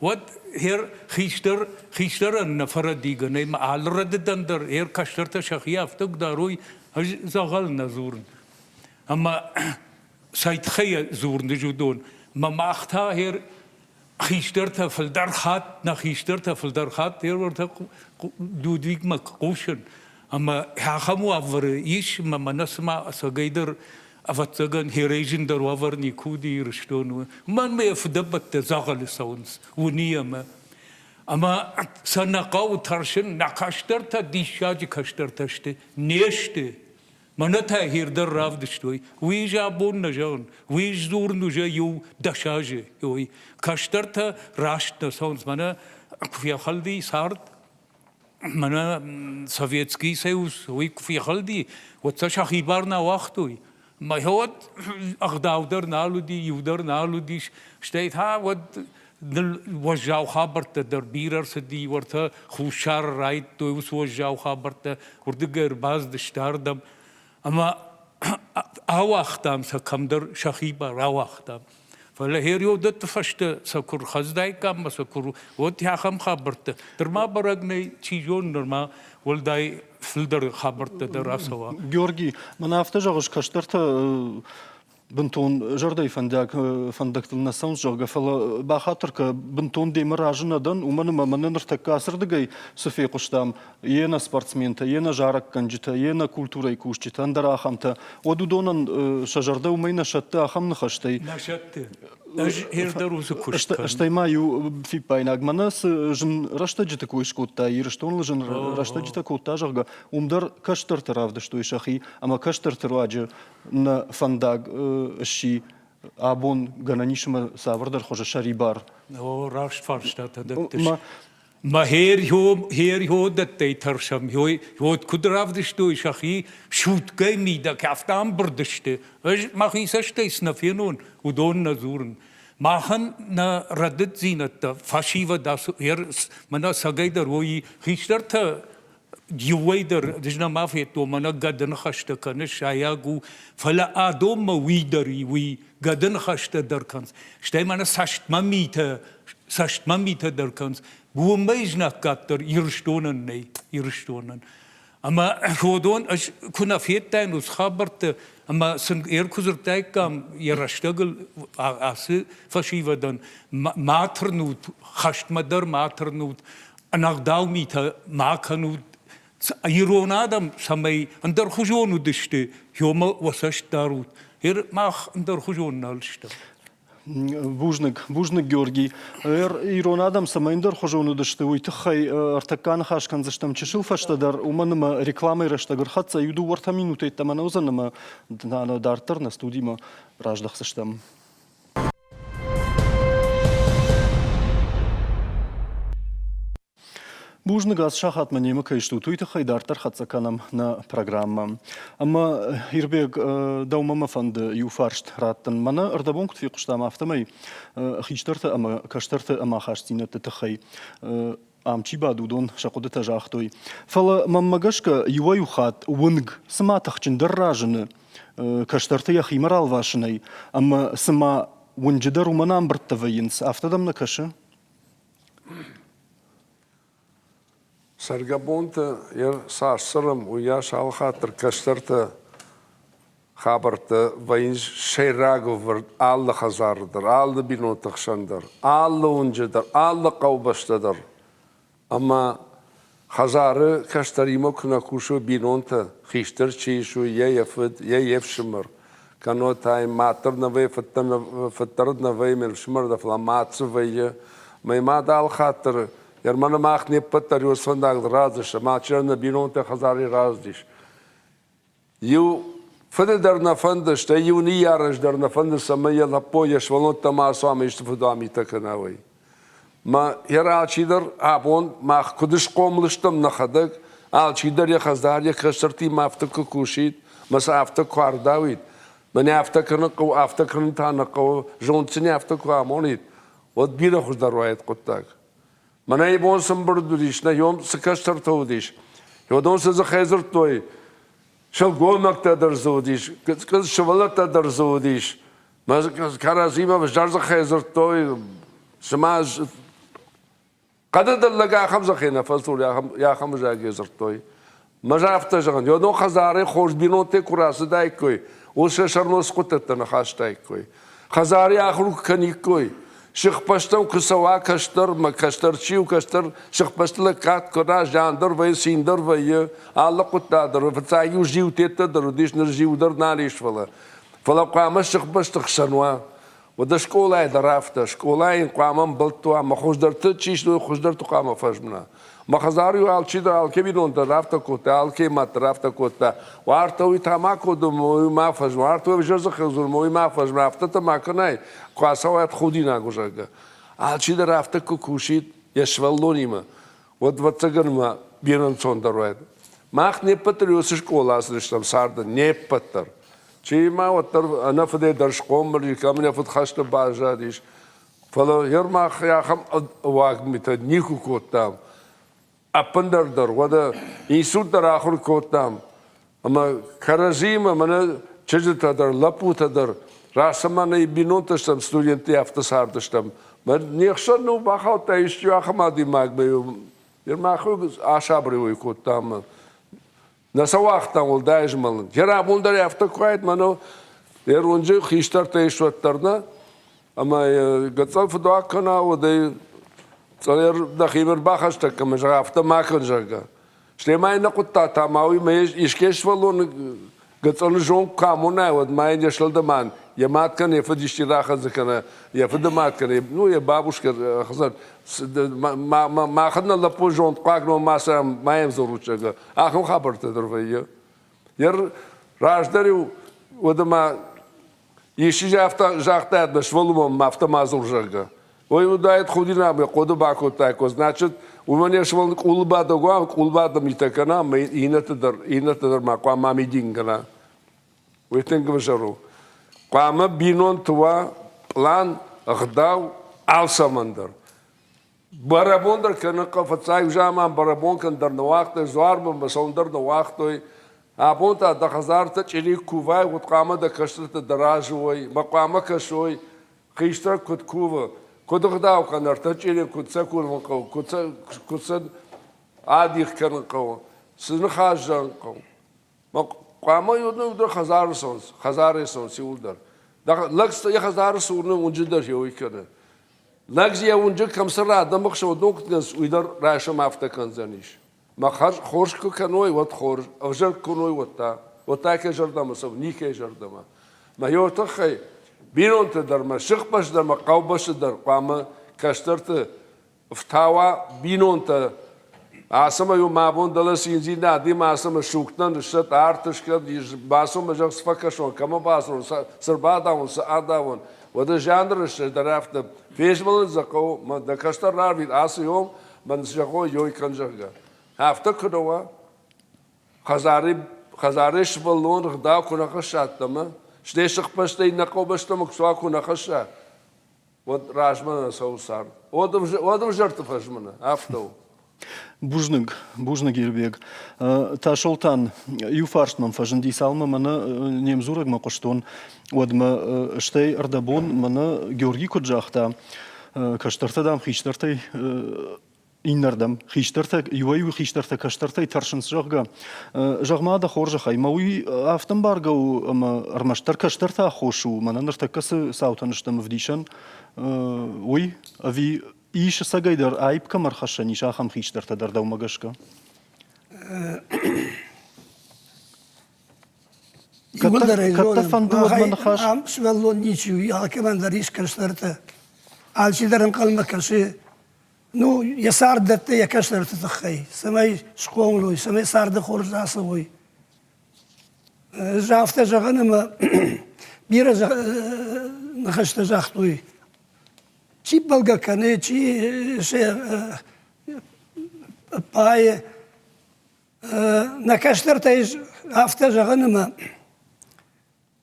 Уӕд хер хистӕр хистӕрӕн нӕ фӕрӕдигӕ нӕй, мӕ алы рӕдыдӕн дӕр хер кӕстӕртӕ сӕхи афтӕ куы дарой, ӕз дзӕгъӕл нӕ дзурын. Ӕмӕ цӕй тыххӕй дзурын уыдон, мӕ мах та хер хистӕртӕ фылдӕр хатт, нӕ хистӕртӕ фылдӕр хатт ӕрвӕртӕ Людвигмӕ хъусын, ӕмӕ ахӕм уавӕры ис, ӕмӕ мӕнӕ цыма ӕцӕгӕйдӕр, ӕвӕццӕгӕн, херӕй зындӕр уавӕр никуы уыди Ирыстоны. Мӕнмӕ йӕ фыдӕбӕттӕ дзӕгъӕлы цӕуынц, уыны ӕмӕ. Ӕмӕ сӕ нӕ хъӕуы тӕрсын, нӕ кӕстӕртӕ диссаджы кӕстӕртӕ сты, не сты. Мӕнӕ та хирдӕр равдыстой. Уый ӕз абон нӕ зӕгъын, уый сдзурын уже иу дӕс азы. Ой, кӕстӕртӕ раст нӕ цӕуынц. Мӕнӕ куы фехӕлди цард, мӕнӕ Советский Союз, уый куы фехӕлди, уӕд сӕ сӕхибар нӕ уагътой. Мӕ уӕд ӕгъдау дӕр нал уыди, иу дӕр нал уыдис. Стӕй та уӕд ныл уӕззау хабӕрттӕ дӕр бирӕ ӕрцыди, уӕртӕ Хуссары райдыдтой уыцы уӕззау хабӕрттӕ, уырдыгӕй ӕрбацыдысты ардӕм ӕмӕ ауагътам сӕ кӕмдӕр сӕхибар ауагътам. Фӕлӕ хериодӕтты фӕстӕ сӕ куы рхӕцыдаиккам ӕмӕ сӕ куы уӕд ахӕм хабӕрттӕ нырма бӕрӕг нӕй, чи зоны, нырма уӕлдай фылдӕр хабӕрттӕ дӕр ацӕуа. Георги, мӕнӕ афтӕ зӕгъыс, кӕстӕртӕ бынтон зӕрдӕйы фӕндаг фӕндӕгтыл нӕ цӕуынц, зӕгъгӕ, фӕлӕ бахатыр кӕ, бынтон демӕ разы нӕ дӕн, уымӕн ӕмӕ мӕнӕ ныртӕккӕ ацырдыгӕй цы фехъуыстам, йе нӕ спортсментӕ, йе нӕ зарӕггӕнджытӕ, йе нӕ культурӕйы кусджытӕ, ӕндӕр ахӕмтӕ, уӕд уыдонӕн сӕ зӕрдӕ уымӕй нӕ сӕтты ахӕм ныхӕстӕй. Нӕ сӕтты. Ӕз дӕр уыцы куыст кӕнын. Стӕй ма иу фиппаинаг, мӕнӕ цы зын рӕстӕджыты кой скодта, Ирыстоныл зын рӕстӕджытӕ кодта, зӕгъгӕ, уым дӕр кӕстӕртӕ равдыстой сӕхи ӕмӕ кӕстӕрты руаджы нӕ фӕндаг сси абон гӕнӕн ис ӕмӕ цавӕрдӕр хуызы сӕрибар. О, раст фарстатӕ дӕттыс. Мӕ херхо-дӕттӕй тӕрсӕм, уӕд куыд равдыстой сӕхи суткӕй мидӕг, афтӕ ӕмбырд сты. Ӕз мӕхи цӕстӕй цы нӕ фенон, уыдон нӕ дзурын. Махӕн нӕ рӕдыддзинӕдтӕ фӕсивӕд мӕнӕ цӕгӕйдӕр уой хистӕртӕ иуӕй дӕр ӕз нӕма федтон, мӕнӕ гӕды ныхӕстӕ кӕны, сайаг у, фӕлӕ адонмӕ уый дӕр и, уый гӕды ныхӕстӕ дӕр кӕнынц. Стӕй мӕнӕ цӕстмӕ митӕ, цӕстмӕ митӕ дӕр кӕнынц. Уымӕй знаггад дӕр Ирыстонӕн нӕй, Ирыстонӕн. Ӕмӕ уыдон ӕз куы нӕ федтаин уыцы хабӕртты, ӕмӕ сын ӕркуы дзырдтаиккам йӕ рӕстӕгыл ацы фӕсивӕдӕн, ма тырнут, хӕстмӕ дӕр ма тырнут, ӕнӕгъдау митӕ ма кӕнут. Ирон адӕм цӕмӕй ӕндӕрхуызон уыдысты, ёмӕ уӕ цӕст дарут. Мах ӕндӕрхуызон нал стӕм. Бузныг, бузныг, Георгий. Ирон адӕм цӕмӕй ӕндӕрхуызон уыдысты, уый тыххӕй ӕртӕккӕ аныхас кӕндзыстӕм чысыл фӕстӕдӕр, уымӕн ӕмӕ рекламӕйы рӕстӕг ӕрхӕццӕ, иу дыууӕ-ӕртӕ минуты йеддӕмӕ нӕ уыдзӕн ӕмӕ дарддӕр нӕ студимӕ раздӕхдзыстӕм. Бузныг, ацы сахатмӕ немӕ кӕй стут, уый тыххӕй дарддӕр хӕццӕ кӕнӕм нӕ программӕ. Ӕмӕ, Ирбег, дӕумӕ мӕ фӕнды иу фарст раттын. Мӕнӕ ӕрдӕбон куыд фехъуыстам, афтӕмӕй хистӕрты ӕмӕ кӕстӕрты ӕмахастдзинӕдты тыххӕй ам чи бады, уыдон сӕ хъуыдытӕ загътой. Фӕлӕ, мӕнмӕ гӕсгӕ, иуӕй-иу хатт уынг цыма тыхджындӕр разыны кӕстӕрты йӕхимӕ ралвасынӕй, ӕмӕ цыма уынджы дӕр уымӕн ӕмбырдтӕ вӕййынц, афтӕ дӕм нӕ кӕсы? Цӕргӕбонты йӕ цас цӕрӕм, уыйас алыхатт дӕр кӕстӕртӕ хабӕрттӕ вӕййынц сӕйраг ӕвӕрд алы хӕдзары дӕр, алы бинонты хсӕн дӕр, алы уынджы дӕр, алы хъӕубӕсты дӕр. Ӕмӕ хӕдзары кӕстӕримӕ куы нӕ кусой бинонтӕ, хистӕр чи ис, уый йӕ йӕ фыд, йӕ йе фсымӕр, кӕннод та йын мад дӕр нӕ вӕййы, фыд дӕр нӕ вӕййы, ме фсымӕр дӕр, фӕлӕ мад цы вӕййы. Мӕ мад алыхатт дӕр, Ерманы мах не ппӕт дӕр иу фӕндагыл рацыдыстӕм, алчидӕр нӕ бинонтӕ хӕдзары рацыдис. Иу фыды дӕр нӕ фӕнды, стӕй иу ныййарӕджы дӕр нӕ фӕнды, цӕмӕй йӕ лӕппу йӕ сывӕллӕттӕ ма ацуа ӕмӕ исты фыдуамитӕ кӕна, уый. Мӕ йӕ алчидӕр абон мах куыд схъомыл стӕм нӕхӕдӕг, алчидӕр йӕ хӕдзар йӕ кӕстӕртимӕ афтӕ куы кусид, мӕ сӕ афтӕ куы ардауид, мӕнӕ афтӕ кӕнын хъӕуы, афтӕ кӕнын та нӕ хъӕуы, зондджынӕй афтӕ куы амонид, уӕд бирӕ хуыздӕр уаид хъуыддаг. Мӕнӕ ибон цы мбырд уыдис, нӕ йом цы кӕстӕртӕ уыдис, уыдон цы дзыхӕй дзырдтой, сылгоймӕгтӕ дӕр дзы уыдис, сывӕллӕттӕ дӕр дзы уыдис, кӕрӕдзимӕ взӕр дзыхӕй дзырдтой, цыма хъӕды дӕллаг ахӕм дзыхӕй нӕ фӕдзуры, ахӕм взагӕй дзырдтой. Мӕ афтӕ зӕгъын, йӕ хӕдзары хорз бинонтӕ куы рацыдаиккой, уыцы сӕ сӕрмӕ хъуыддӕгтӕ ныхастаиккой. Хӕдзары ахуыр куы кӕниккой, сыхбӕстӕм куы цӕуа кӕстӕр, мӕ кӕстӕр чи у, кӕстӕр сыхбӕсты лӕггад куы кӕна, зиан дӕр вӕййы, цин дӕр вӕййы, алы хъуыддаг дӕр. Фыццаг-иу зиутеттӕ дӕр уыдис, ныр зиу дӕр нал ис, фӕлӕ Фӕлӕ хъуамӕ сыхбӕсты хсӕн уа. Уӕдӕ скъолайы дӕр афтӕ. Скъолайы йын хъуамӕ ӕмбӕлтты уа, мӕ хуыздӕрты чи сты, хуыздӕрты хъуамӕ фӕзмына. Мӕ хӕдзары-иу алчидӕр, алкӕй бинон дӕр афтӕ кодта, алкӕй мад дӕр афтӕ кодта. Уартӕ уый тамако дымы, уый ма фӕзмы, уартӕ уый ӕвзӕр дзыхы дзуры, уый ма фӕзмы, афтӕтӕ ма кӕнай, куы ацӕуат худинаг у, зӕгъгӕ. Алчидӕр афтӕ куы кусид йӕ сывӕллонимӕ, уӕд, ӕвӕццӕгӕн, ма бирӕ ӕнцондӕр уаид. Мах не ппӕт дӕр уыцы скъола ацыдыстӕм царды, не ппӕт дӕр. Чи ма уӕддӕр ӕнӕ фыдӕй дӕр схъомыл ис, кӕм йӕ фыд хӕсты баззадис. Фӕлӕ гъер мах ахӕм уаг митӕ никуы кодтам. Ӕппындӕр дӕр, уӕдӕ институт дӕр ахуыр кодтам. Ӕмӕ кӕрӕдзиимӕ мӕнӕ чызджытӕ дӕр, лӕппутӕ дӕр, раст цыма нӕ бинонтӕ стӕм, студенттӕ афтӕ цардыстӕм. Не хсӕн ну бахаудта исчи ахӕм адӕймагмӕ, мах асабыр кодтам. Нӕ сӕ уагътам уӕлдай змӕлын. Йӕ рабон дӕр афтӕ куы уаид, мӕнӕ йӕ рунджы хистӕртӕ ис уӕддӕр нӕ. Ӕмӕ гӕццӕл фыдуаг кӕна, уӕд ӕй цӕлӕр дӕхимӕ ӕрбахӕстӕг кӕн, зӕгъ, афтӕ ма кӕн, зӕгъгӕ. Стӕй ма йын нӕ хъуыддаг та ма уый мӕ искӕй сывӕллоны гӕццӕлы зонд куы амонай, уӕд ма йын йӕ сылдымӕн йӕ мад кӕнӕ йӕ фыд исчи рахӕдзы кӕнӕ йӕ фыды мад кӕнӕ ну йӕ бабушкӕ хӕдзар махӕн нӕ лӕппу зондхъуаг ном ма сӕм ма йӕм дзурут, зӕгъгӕ. Ахӕм хабӕрттӕ дӕр вӕййы. Раздӕр-иу уӕдӕ ма исчи афтӕ загътаид, мӕ сывӕллонмӕ ма афтӕ ма дзур, зӕгъгӕ. Ой, уыдаид худинаг, мӕ хъоды бакодтаиккой. Значит, уымӕн йӕ сывӕллон къулыбадӕг уа, къулыбадӕг митӕ кӕна, ӕмӕ иннӕты дӕр, иннӕты дӕр ма хъуамӕ амидин кӕна. Уый тынг ӕвзӕр у. Хъуамӕ бинонты уа пълан, ӕгъдау алцӕмӕн дӕр. Бӕрӕбон дӕр кӕны фыццаг заман бӕрӕбон кӕн дӕр нӕ уагътой, дзуарбынмӕ цӕуын дӕр нӕ уагътой. Абон та дӕ хӕдзартӕ чъири кувай, уӕд хъуамӕ дӕ кӕстӕртӕ дӕ разы уой, мӕ хъуамӕ кӕсой, хистӕр куыд кувы, куыд ӕгъдау кӕны, ӕртӕ чъири куыд сӕ кувын хъӕуы, куыд сӕ, куыд сӕ адих кӕнын хъӕуы, цы ныхас зӕгъын хъӕуы. Хъуамӕ иу дӕр хӕдзары цӕуынц, хӕдзары цӕуынц иууылдӕр. Лӕг йӕ хӕдзары цы уырны, уынджы дӕр йӕ уый кӕны. Лӕг йӕ уынджы кӕм цӕра, адӕмы хсӕн уыдон куыд кӕнынц, уый дӕр райсом афтӕ кӕндзӕнис. Мӕ хорз куы кӕной, уӕд хорз, ӕвзӕр куы кӕной, уӕд та. Уӕд та кӕй зӕрдӕмӕ цӕуы, никӕй зӕрдӕмӕ. Мӕ йӕ тыххӕй бинонты дӕр, мӕ сыхбӕсты дӕр, мӕ хъӕубӕсты дӕр хъуамӕ кӕстӕрты ӕфтауа бинонтӕ ацӕмӕ мӕ бон дӕлӕ циндзинадимӕ ацӕмӕ сугтӕн ссӕт арт скӕн бацу мӕ зӕгъ цы фӕкӕсон кӕмӕ бацӕуон цы рбадавон цы адавон уӕдӕ зианы рӕстӕг дӕр афтӕ фезмӕлын дзы хъӕуы мӕ дӕ кӕстӕр рарвит ацы йом мӕн зӕгъой йой кӕн зӕгъгӕ афтӕ куы нӕ уа хӕдзары хӕдзары сывӕллон ӕгъдау куы нӕ хӕсса ӕддӕмӕ стӕй сыхбӕстӕй нӕ хъӕубӕстӕмӕ куы нӕ хӕсса уӕд размӕ нӕ цӕуы цард. Уӕд ӕвзӕрты фӕзмыны, афтӕ у. Бузныг, бузныг, Ирбег. Тасолтан, иу фарст мӕм фӕзынди, цалынмӕ мӕнӕ не мдзурӕгмӕ хъуыстон, уӕдмӕ стӕй ӕрдӕбон мӕнӕ Георги куыд загъта, кӕстӕртӕ, дам, хистӕртӕй иннӕрдӕм. Хистӕртӕ, иуӕй-иу хистӕртӕ кӕстӕртӕй тӕрсынц, зӕгъгӕ. Зӕгъ-ма дӕ хорзӕхӕй, мӕ уый афтӕ ӕмбаргӕ у, ӕмӕ ӕрмӕстдӕр кӕстӕрты аххос у, мӕнӕ ныртӕккӕ цы цаутӕн стӕм ӕвдисӕн, уый? Ӕви ис ӕцӕгӕйдӕр аипп кӕм ӕрхӕссӕн ис, ахӕм хистӕртӕ дӕр дӕумӕ гӕсгӕ? Иууылдӕр ӕй зонӕм, махӕй ам сывӕллон ничи у, алкӕмӕн дӕр ис кӕстӕртӕ. Алчидӕр ӕнхъӕлмӕ кӕсы Ну, йӕ цард дӕтты йӕ кӕстӕрты тыххӕй, цӕмӕй схъомыл уой, цӕмӕй царды хорз ацӕуой. Ӕз афтӕ зӕгъын ӕмӕ бирӕ ныхӕстӕ загътой. Чи бӕлгӕ кӕны, чи сӕ пайы. Нӕ кӕстӕртӕй афтӕ зӕгъын ӕмӕ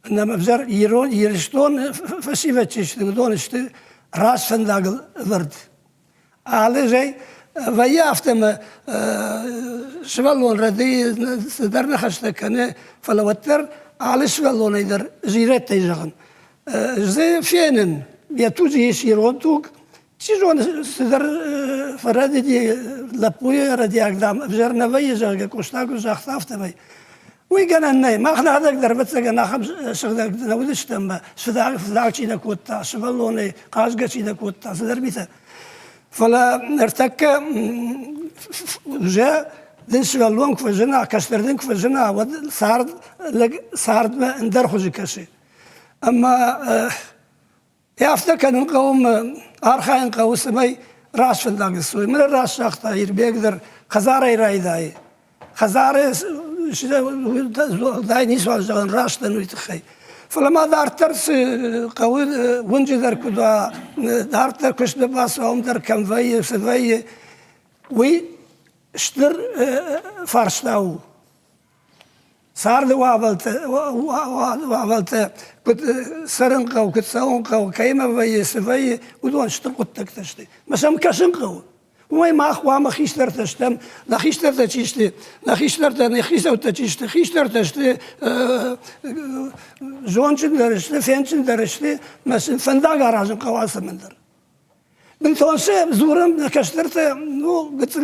нӕм ӕвзӕр ирон Ирыстоны фӕсивӕд чи сты, уыдон сты раст фӕндагыл ӕвӕрд. Алы зӕй вӕййы афтӕ ӕмӕ сывӕллон рӕдыйы цыдӕр ныхӕстӕ кӕны, фӕлӕ уӕддӕр алы сывӕллонӕй дӕр зирӕттӕй зӕгъын. Дзы фенын, йӕ туджы ис ирон туг, чи зоны, цыдӕр фӕрӕдыди лӕппуйы рӕдиаг, дам, ӕвзӕр нӕ вӕййы, зӕгъгӕ, Къоста куыд загъта, афтӕмӕй. Уый гӕнӕн нӕй. Мах нӕхӕдӕг дӕр, ӕвӕццӕгӕн, ахӕм сыгъдӕг нӕ уыдыстӕм, фыдаг чи нӕ кодта, сывӕллонӕй хъазгӕ чи нӕ кодта, цыдӕр митӕ. Фӕлӕ ныртӕккӕ уже дын сывӕллон куы фӕзына, кӕстӕр дын куы фӕзына, уӕд цард лӕг цардмӕ ӕндӕр хуызы кӕсы. Ӕмӕ Афтӕ кӕнын хъӕуы мӕ архайын хъӕуы, цӕмӕй раст фӕндагыл цӕуой. Мӕнӕ раст загъта Ирбег дӕр, хӕдзарӕй райдайы. Хӕдзары уӕлдай ницуал зӕгъын раст дӕн уый тыххӕй. Фӕлӕ ма дарддӕр цы хъӕуы уынджы дӕр куыд уа, дарддӕр куыстмӕ бацӕуа, уым дӕр кӕм вӕййы, цы вӕййы, уый стыр фарста у. Царды уавӕртӕ, уавӕртӕ куыд цӕрын хъӕуы, куыд цӕуын хъӕуы, кӕимӕ вӕййы, цы вӕййы, уыдон стыр хъуыддӕгтӕ сты. Мӕ сӕм кӕсын хъӕуы. Уымӕй мах хъуамӕ хистӕртӕ стӕм, нӕ хистӕртӕ чи сты, нӕ хистӕртӕ, нӕ хицӕуттӕ чи сты, хистӕртӕ сты, зондджындӕр сты, фендджындӕр сты, мӕ сын фӕндаг аразын хъӕуы алцӕмӕн дӕр. Бынтон сӕ дзурӕм нӕ кӕстӕртӕ, ну, гыццыл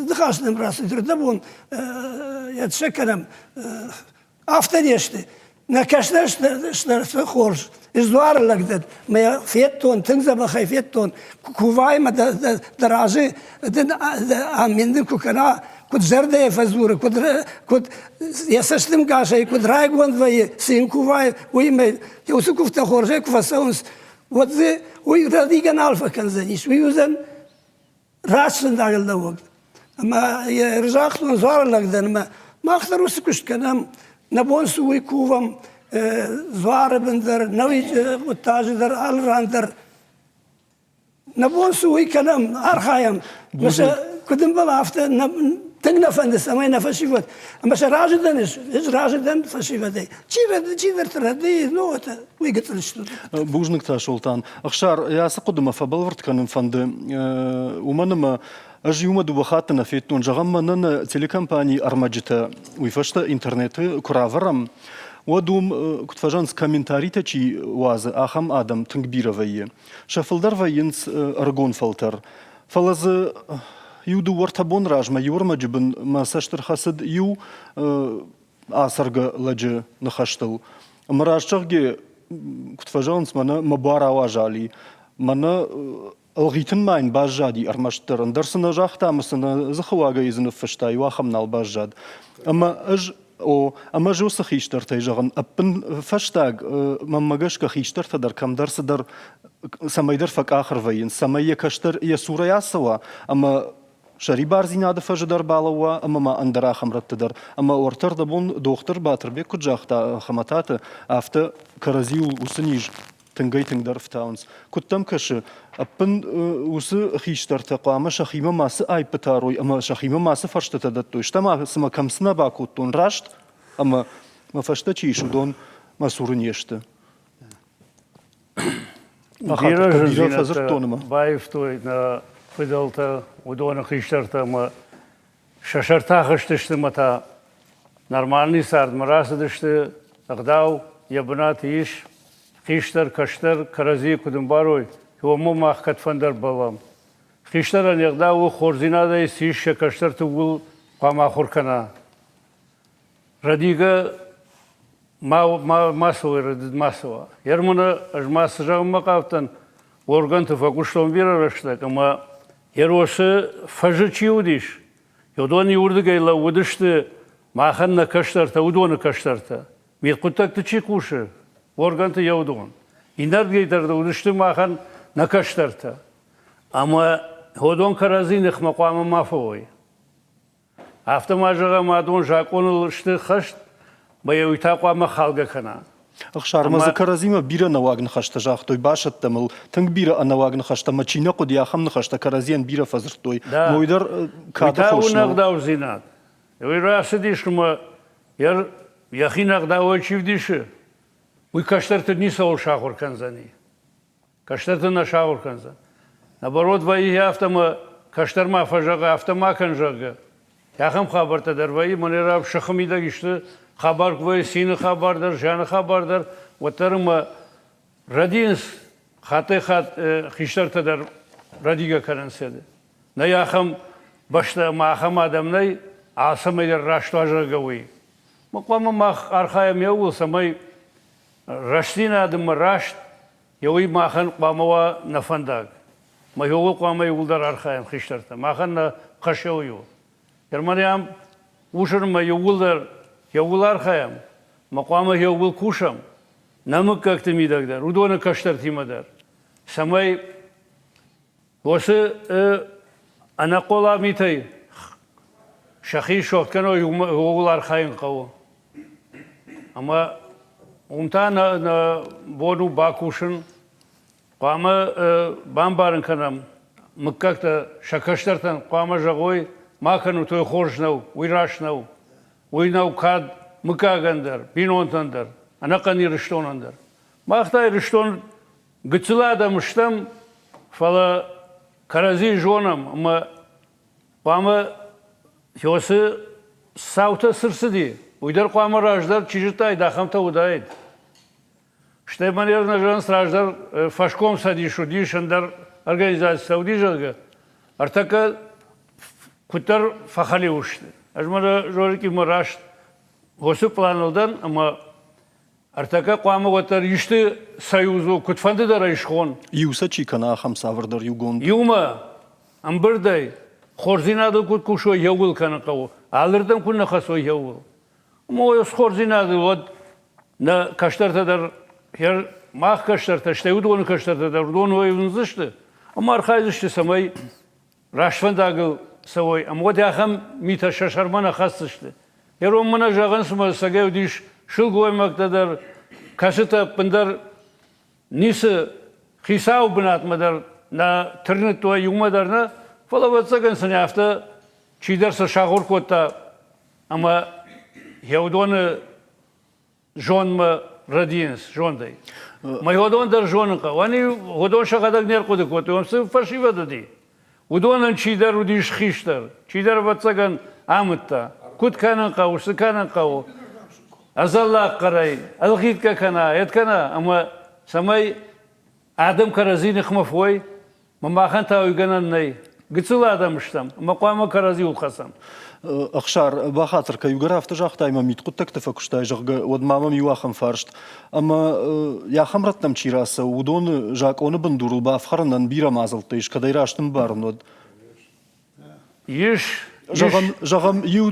ныхас нӕм рацыд, рдӕбон йӕ сӕ кӕнӕм. Афтӕ не сты. Нӕ кӕстӕр хорз. Ӕз дзуары лӕг дӕн, мӕ федтон, тынг дзӕбӕхӕй федтон, кувай мӕ дӕ разы дын амин дын куы кӕна, куыд зӕрдӕйӕ фӕдзуры, куыд, куыд йӕ цӕстӕнгасӕй куыд райгонд вӕййы, цы йын кувай, уыимӕ уыцы куывдтӕ хорзӕй куы фӕцӕуынц, уӕд дзы уый рӕдийгӕ нал фӕкӕндзӕнис, уый уыдзӕн раст фӕндагыл лӕууӕг. Ӕмӕ йӕ ӕрзагътон дзуары лӕг дӕн ӕмӕ мах дӕр уыцы куыст кӕнӕм, нӕ бон цы уый кувӕм, дзуары бын дӕр, нӕуи хъуыддаджы дӕр, алы ран дӕр. Нӕ бон цы уый кӕнӕм, архайӕм. Куыд ӕмбӕлы, афтӕ тынг нӕ фӕнды, цӕмӕй нӕ фӕсивӕд. Ӕмӕ сӕ разы дӕн ӕз, ӕз разы дӕн фӕсивӕдӕй. Чи чидӕрты рӕдыйы, ну, это уый гыццыл сты. Бузныг та, Солтан. Ӕхсар, йӕ ацы хъуыдымӕ фӕбӕлвырд кӕнын фӕнды, уымӕн ӕмӕ ӕз иумӕ дыууӕ хатты нӕ федтон. Зӕгъӕм, мӕнӕ нӕ телекомпанийы ӕрмӕджытӕ уый фӕстӕ интернеты куы равӕрӕм, уӕд уым, куыд фӕзӕгъынц, комментаритӕ чи уадзы, ахӕм адӕм тынг бирӕ вӕййы. Сӕ фылдӕр вӕййынц ӕрыгон фӕлтӕр. Фӕлӕ дзы иу дыууӕ-ӕртӕ бон размӕ иу ӕрмӕджы бын мӕ цӕст ӕрхӕцыд иу ацӕргӕ лӕджы ныхӕстыл. Ӕмӕ раст зӕгъгӕ, куыд фӕзӕгъынц, мӕнӕ мӕ буар ауазали, мӕнӕ ӕлгъитын ма йын баззади ӕрмӕстдӕр, ӕндӕр цы нӕ загъта ӕмӕ цы нӕ дзыхыуагӕй дзы ныффыста, иу ахӕм нал баззад. Ӕмӕ ӕз О, ӕмӕ ӕз уыцы хистӕртӕй зӕгъын, ӕппынфӕстаг, мӕнмӕ гӕсгӕ, хистӕртӕ дӕр кӕмдӕр цыдӕр цӕмӕйдӕр фӕкъахыр вӕййынц, цӕмӕй йӕ кӕстӕр йӕ цурӕй ацӕуа ӕмӕ сӕрибардзинады фӕзы дӕр балӕууа ӕмӕ ма ӕндӕр ахӕм рӕтты дӕр. Ӕмӕ уӕртӕ ӕрдӕбон дохтыр Батырбег куыд загъта Хӕмӕтаты, афтӕ кӕрӕдзиуыл уыцы низ тынгӕй-тынгдӕр ӕфтауынц. Куыд дӕм кӕсы, ӕппын уыцы хистӕртӕ хъуамӕ сӕхимӕ мацы аиппытӕ арой ӕмӕ сӕхимӕ мацы фӕрстытӕ дӕттой, стӕй ма цымӕ кӕм цы нӕ бакодтон раст, ӕмӕ мӕ фӕстӕ чи ис, уыдон мӕ цуры не сты. Бирӕ зындзинӕдтӕ баивтой нӕ фыдӕлтӕ, уыдоны хистӕртӕ ӕмӕ сӕ сӕртӕ хызтысты ӕмӕ та нормальный цардмӕ рацыдысты, ӕгъдау йӕ бынаты ис, хистӕр, кӕстӕр кӕрӕдзийы куыд ӕмбарой, уымӕ мах кӕдфӕндӕр бӕллӕм. Хистӕрӕн йе гъдау у хорздзинадӕй цы ис сӕ кӕстӕрты ууыл хъуамӕ ахуыр кӕна. Рӕдийгӕ ма, ма, ма цӕуой, рӕдыд ма цӕуа. Ерманы ӕз ма цы зӕгъынмӕ хъавдтӕн, органты фӕкуыстон бирӕ рӕстӕг ӕмӕ Еросы фӕзы чи уыдис, уыдон иуырдыгӕй лӕууыдысты махӕн нӕ кӕстӕртӕ, уыдоны кӕстӕртӕ. Мидхъуыддӕгты чи кусы, органты йӕ уыдон. Иннӕрдыгӕй дӕр уыдысты махӕн нӕ кӕстӕртӕ. Ӕмӕ уыдон кӕрӕдзи ныхмӕ хъуамӕ ма фӕуой. Афтӕ ма зӕгъӕм, адон закъоныл сты хӕст, мӕ йӕ уый та хъуамӕ халгӕ кӕна. Ӕхсар, ӕмӕ дзы кӕрӕдзимӕ бирӕ нӕуӕг ныхӕстӕ загътой, басӕттӕм ыл, тынг бирӕ ӕнӕуаг ныхӕстӕ ӕмӕ чи нӕ хъуыди, ахӕм ныхӕстӕ кӕрӕдзийӕн бирӕ фӕдзырдтой. Мой дӕр кады хос нӕу. ӕгъдаудзинад. Уый рацыдис ӕмӕ йӕхи ӕгъдауӕй чи вдисы, уый кӕстӕрты ницӕуыл сахуыр кӕндзӕни. Кӕстӕрты нӕ сахуыр кӕндзӕн. Наоборот вӕййы афтӕ ӕмӕ кӕстӕр ма фӕзӕгъы, афтӕ ма кӕн, зӕгъгӕ. Ахӕм хабӕрттӕ дӕр вӕййы, мӕнӕ сыхы мидӕг исты хабар куы вӕййы, цины хабар дӕр, зианы хабар дӕр, уӕддӕр ӕмӕ рӕдийынц, хаттӕй-хатт хистӕртӕ дӕр рӕдийгӕ кӕнынц. Нӕй ахӕм бӕстӕ ӕмӕ ахӕм адӕм нӕй, алцӕмӕй дӕр раст уа, зӕгъгӕ, уый. Ма хъуамӕ мах архайӕм иууыл, цӕмӕй рӕстдзинад ӕмӕ раст уый махӕн хъуамӕ уа нӕ фӕндаг. Мӕ иууыл хъуамӕ иууылдӕр архайӕм хистӕртӕ. Махӕн нӕ хӕс уый у. Германи ам кусынмӕ иууылдӕр иууыл архайӕм, мӕ хъуамӕ иууыл кусӕм, нӕ мыггӕгты мидӕг дӕр, уыдоны кӕстӕртимӕ дӕр, цӕмӕй уыцы ӕнӕхъола митӕй сӕхи согъд кӕной, ууыл архайын хъӕуы. Ӕмӕ уым та нӕ, нӕ бон у бакусын, хъуамӕ бамбарын кӕнӕм, мыггӕгтӕ сӕ кӕстӕртӕн хъуамӕ зӕгъой, ма кӕнут, уый хорз нӕу, уый раст нӕу. Уый нӕу кад мыггагӕн дӕр, бинонтӕн дӕр, ӕнӕхъӕн Ирыстонӕн дӕр. Мах та Ирыстон гыццыл адӕм стӕм, фӕлӕ кӕрӕдзи зонӕм ӕмӕ хъуамӕ Иосы цаутӕ цы рцыди, уый дӕр хъуамӕ раздӕр чи зыдтаид, ахӕмтӕ уыдаид. Стӕй мӕнӕ зӕгъынц, раздӕр фӕскомцӕдис уыдис, ӕндӕр организацитӕ уыди, зӕгъгӕ. Ӕртӕккӕ куыддӕр фӕхӕлиу сты. Ӕз мӕнӕ Жорикимӕ раст уыцы пъланыл дӕн ӕмӕ ӕртӕккӕ хъуамӕ уӕддӕр исты союз у, куыдфӕнды дӕр ӕй схон. Иу сӕ чи кӕна, ахӕм цавӕрдӕр иугонд. Иумӕ, ӕмбырдӕй, хорздзинадыл куыд кусой, еуыл кӕнын хъӕуы. Алырдӕм куы нӕ хӕцой, еуыл. Ӕмӕ хорздзинадыл уӕд нӕ кӕстӕртӕ дӕр, мах кӕстӕртӕ, стӕй уыдоны кӕстӕртӕ дӕр уыдон уӕвындзысты ӕмӕ архайдзысты, цӕмӕй раст фӕндагыл цӕуой ӕмӕ уӕд ахӕм митӕ сӕ сӕрмӕ нӕ хӕсдзысты. Ирон мӕнӕ зӕгъынц, ӕмӕ цӕгӕй уыдис сылгоймӕгтӕ дӕр, кӕцытӕ ӕппындӕр ницы хицауы бынатмӕ дӕр нӕ тырныдтой, иумӕ дӕр нӕ, фӕлӕ ӕвӕццӕгӕн сын афтӕ чидӕр сӕ сахуыр кодта ӕмӕ йӕ уыдоны зондмӕ рӕдийынц зондӕй. Мӕ уыдон дӕр зонын хъӕуы. Ӕниу уыдон сӕхӕдӕг не рхъуыды кодтой, уым цы фӕсивӕд уыди, уыдонӕн чидӕр уыдис хистӕр, чидӕр ӕвӕццӕгӕн амыдта, куыд кӕнын хъӕуы, цы кӕнын хъӕуы. Ӕдзӕллаг хъӕрӕй ӕлгъитгӕ кӕна, ед кӕна, ӕмӕ цӕмӕй адӕм кӕрӕдзи ныхмӕ фой, Мӕ махӕн та уый гӕнӕн нӕй. Гыццыл адӕм стӕм, ӕмӕ хъуамӕ кӕрӕдзиуыл хӕцӕм. Ӕхсар, бахатыр кӕн, иугӕр афтӕ загътай ӕмӕ мидхъуыддӕгты фӕкуыстай, зӕгъгӕ, уӕд ма мӕм иу ахӕм фарст. Ӕмӕ ахӕм рӕттӕм чи рацӕуы, уыдоны закъоны бындурыл бафхӕрынӕн бирӕ мадзӕлттӕ ис, кӕд ӕй раст ӕмбарын, уӕд. Ис. Зӕгъӕм, зӕгъӕм иу,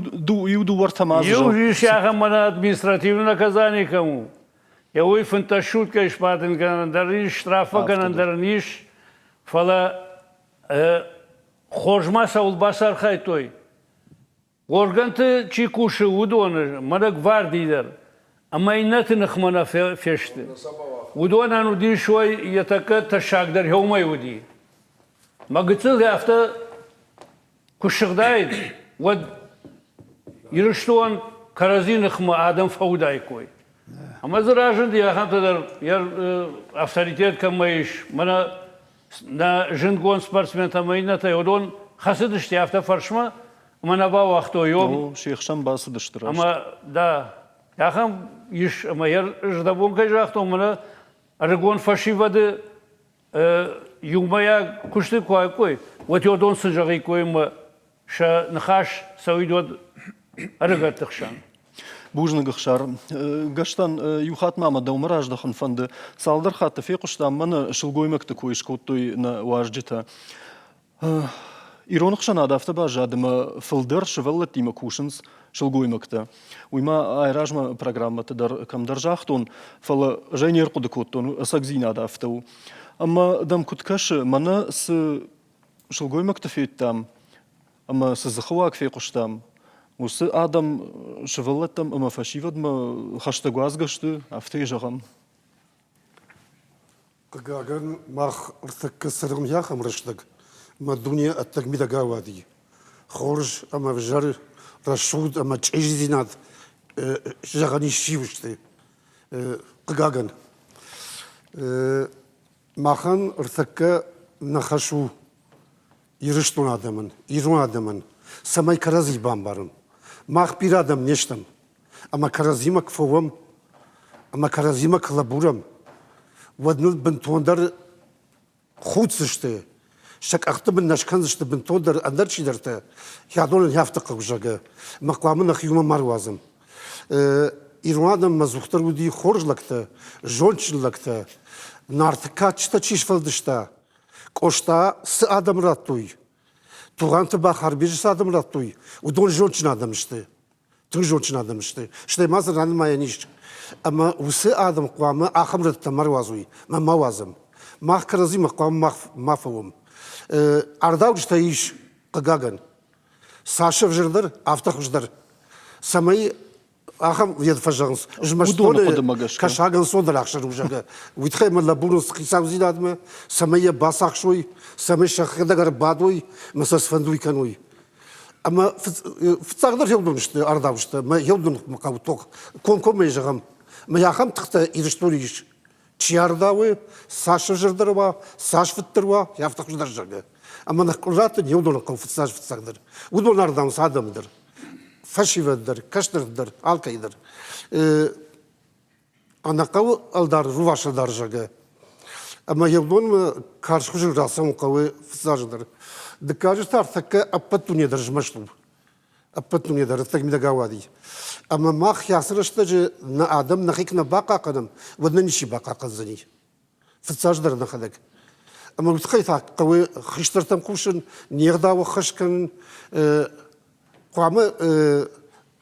иу дыууӕртӕ ма Иу ис ахӕм мӕнӕ административный наказание кӕм у. Йӕ уый 15 суткӕйы сбадын кӕнӕн дӕр ис, штраф фӕкӕнӕн дӕр ын ис, фӕлӕ хорз ма цӕуыл бацархайдтой, органты чи кусы, уыдоны, мӕнӕ гварди дӕр, ӕмӕ иннӕты ныхмӕ нӕ фесты. Уыдонӕн уыдис уой йӕ тӕккӕ тӕссагдӕр уымӕй уыди. Мӕ гыццыл афтӕ Куы ссыгъдаид, уӕд Ирыстон кӕрӕдзи ныхмӕ адӕм фӕуыдаиккой. Ӕмӕ дзы разынди ахӕмтӕ дӕр, йӕ авторитет кӕмӕ ис, мӕнӕ нӕ зындгонд спортсментӕ ӕмӕ иннӕтӕ, уыдон хӕцыдысты афтӕ фӕрсмӕ, ӕмӕ нӕ бауагътой. О, се хсӕн бацыдысты раст. Ӕмӕ, да, ахӕм ис, ӕмӕ йӕ зӕрдӕбон кӕй загътон, мӕнӕ ӕрыгон фӕсивӕды иумӕйаг куысты куы уаиккой, уӕд уыдон цы зӕгъиккой ӕмӕ сӕ ныхас цӕуид уӕд ӕрыгӕтты хсӕн. Бузныг, Ӕхсар. Гӕстӕн, иу хатт ма мӕ дӕумӕ раздӕхын фӕнды. Цалдӕр хатты фехъуыстам, мӕнӕ сылгоймӕгты кой скодтой нӕ уазджытӕ. Ирон ӕхсӕнад афтӕ баззад, ӕмӕ фылдӕр сывӕллӕттимӕ кусынц сылгоймӕгтӕ. Уый ма айразмӕ программӕты дӕр кӕмдӕр загътон, фӕлӕ ӕз ӕй не рхъуыды кодтон, ӕцӕгдзинад афтӕ у. Ӕмӕ дӕм куыд кӕсы, мӕнӕ цы сылгоймӕгты федтам ӕмӕ цы дзыхыуаг фехъуыстам, Уыцы адӕм сывӕллӕттӕм ӕмӕ фӕсивӕдмӕ хӕстӕг уадзгӕ сты, афтӕ зӕгъӕм. Хъыгагӕн, мах ӕртӕккӕ цӕрӕм ахӕм рӕстӕг, ӕмӕ дуне ӕддӕг-мидӕг ауади. Хорз ӕмӕ ӕвзӕр, рӕсугъд ӕмӕ чъизидзинад зӕгъӕн ис сиу сты. Хъыгагӕн. Махӕн ӕртӕккӕ нӕ хӕс у Ирыстон адӕмӕн, ирон адӕмӕн, цӕмӕй кӕрӕдзи бамбарӕм. Мах бирӕ адӕм не стӕм, ӕмӕ кӕрӕдзимӕ куы фӕуӕм, ӕмӕ кӕрӕдзимӕ куы лӕбурӕм, уӕд ныл бынтондӕр худдзысты, сӕ къӕхты бын нӕ скӕндзысты бынтондӕр ӕндӕр чидӕртӕ, хӕдонӕн афтӕ хъӕуы, зӕгъгӕ, ӕмӕ хъуамӕ нӕхиуымӕ ма руадзӕм. Ирон адӕммӕ ӕдзухдӕр уыди хорз лӕгтӕ, зондджын лӕгтӕ, Нарты кадджытӕ чи сфӕлдыста, Къоста цы адӕм радтой, Тугъанты Бахарбеджы цы адӕм радтой, уыдон зондджын адӕм сты. Тынг зондджын адӕм сты. Стӕй ма дзы ранымайӕн ис. Ӕмӕ уыцы адӕм хъуамӕ ахӕм рӕттӕ ма руадзой, ма ма уадзӕм. Мах кӕрӕдзимӕ хъуамӕ ма фӕуӕм. Ардауджытӕ ис, хъыгагӕн. Цас ӕвзӕрдӕр, афтӕ хуыздӕр. Цӕмӕй ахӕм йед фӕзӕгъынц змӕстдоны кӕсаг ӕнцондӕр ӕхсӕр у зӕгъгӕ уый тыххӕй мӕ лӕбурынц хицаудзинадмӕ цӕмӕй йӕ бацахсой цӕмӕй сӕхӕдӕг ӕрбадой ӕмӕ сӕ сфӕндуй кӕной ӕмӕ фыццагдӕр еудон сты ардауджытӕ мӕ еудон хъӕуы тох комкоммӕ зӕгъӕм мӕ ахӕм тыхтӕ Ирыстоны ис чи ардауы цас ӕвзӕрдӕр уа цас фыддӕр уа афтӕ хуыздӕр зӕгъгӕ ӕмӕ ныхкъуырдатты еудоны хъӕуы фыццаг фыццагдӕр уыдон ардауынц адӕмы дӕр фӕсивӕд дӕр, кӕстӕр дӕр, алкӕй дӕр. Ӕнӕхъӕуы ӕлдар, рувас ӕлдар, зӕгъгӕ. Ӕмӕ йӕ уыдонмӕ карз хуызы рацӕуын хъӕуы фыццаджыдӕр. Дыккаджы та ӕртӕккӕ ӕппӕт дуне дӕр змӕст у. Ӕппӕт дуне дӕр ӕртӕг-мидӕг ауади. Ӕмӕ мах ацы рӕстӕджы нӕ адӕм нӕхи куы нӕ бахъахъхъӕнӕм, уӕд нӕ ничи бахъахъхъӕндзӕни. Фыццаджыдӕр нӕхӕдӕг. Ӕмӕ уый тыххӕй та хъӕуы хистӕртӕм хъусын, не гъдау ӕххӕст кӕнын. Хъуамӕ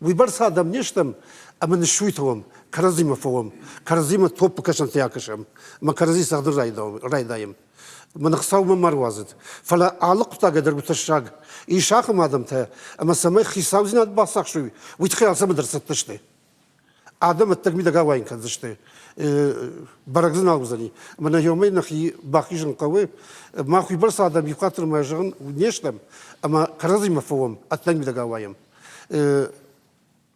уыйбӕрц адӕм не стӕм, ӕмӕ ныссуйтӕ уӕм, кӕрӕдзимӕ фӕуӕм, кӕрӕдзимӕ топпы кӕсӕнтӕ акӕсӕм, ӕмӕ кӕрӕдзи цӕгъдын райдайӕм. Мӕн Хуыцаумӕ ма руадзӕд. Фӕлӕ алы хъуыддагӕй дӕр у тӕссаг. Ис ахӕм адӕмтӕ, ӕмӕ цӕмӕй хицаудзинад бацахсой, уый тыххӕй алцӕмӕ дӕр цӕттӕ сты. Адӕм ӕддӕг-мидӕг ауайын кӕндзысты, бӕрӕг дзы нал уыдзӕни. Ӕмӕ нӕ иумӕ нӕхи бахизын хъӕуы. Мах уыйбӕрц адӕм иу хатырмӕ зӕгъын не стӕм, ӕмӕ кӕрӕдзимӕ фӕуӕм, ӕддӕг-мидӕг ауайӕм.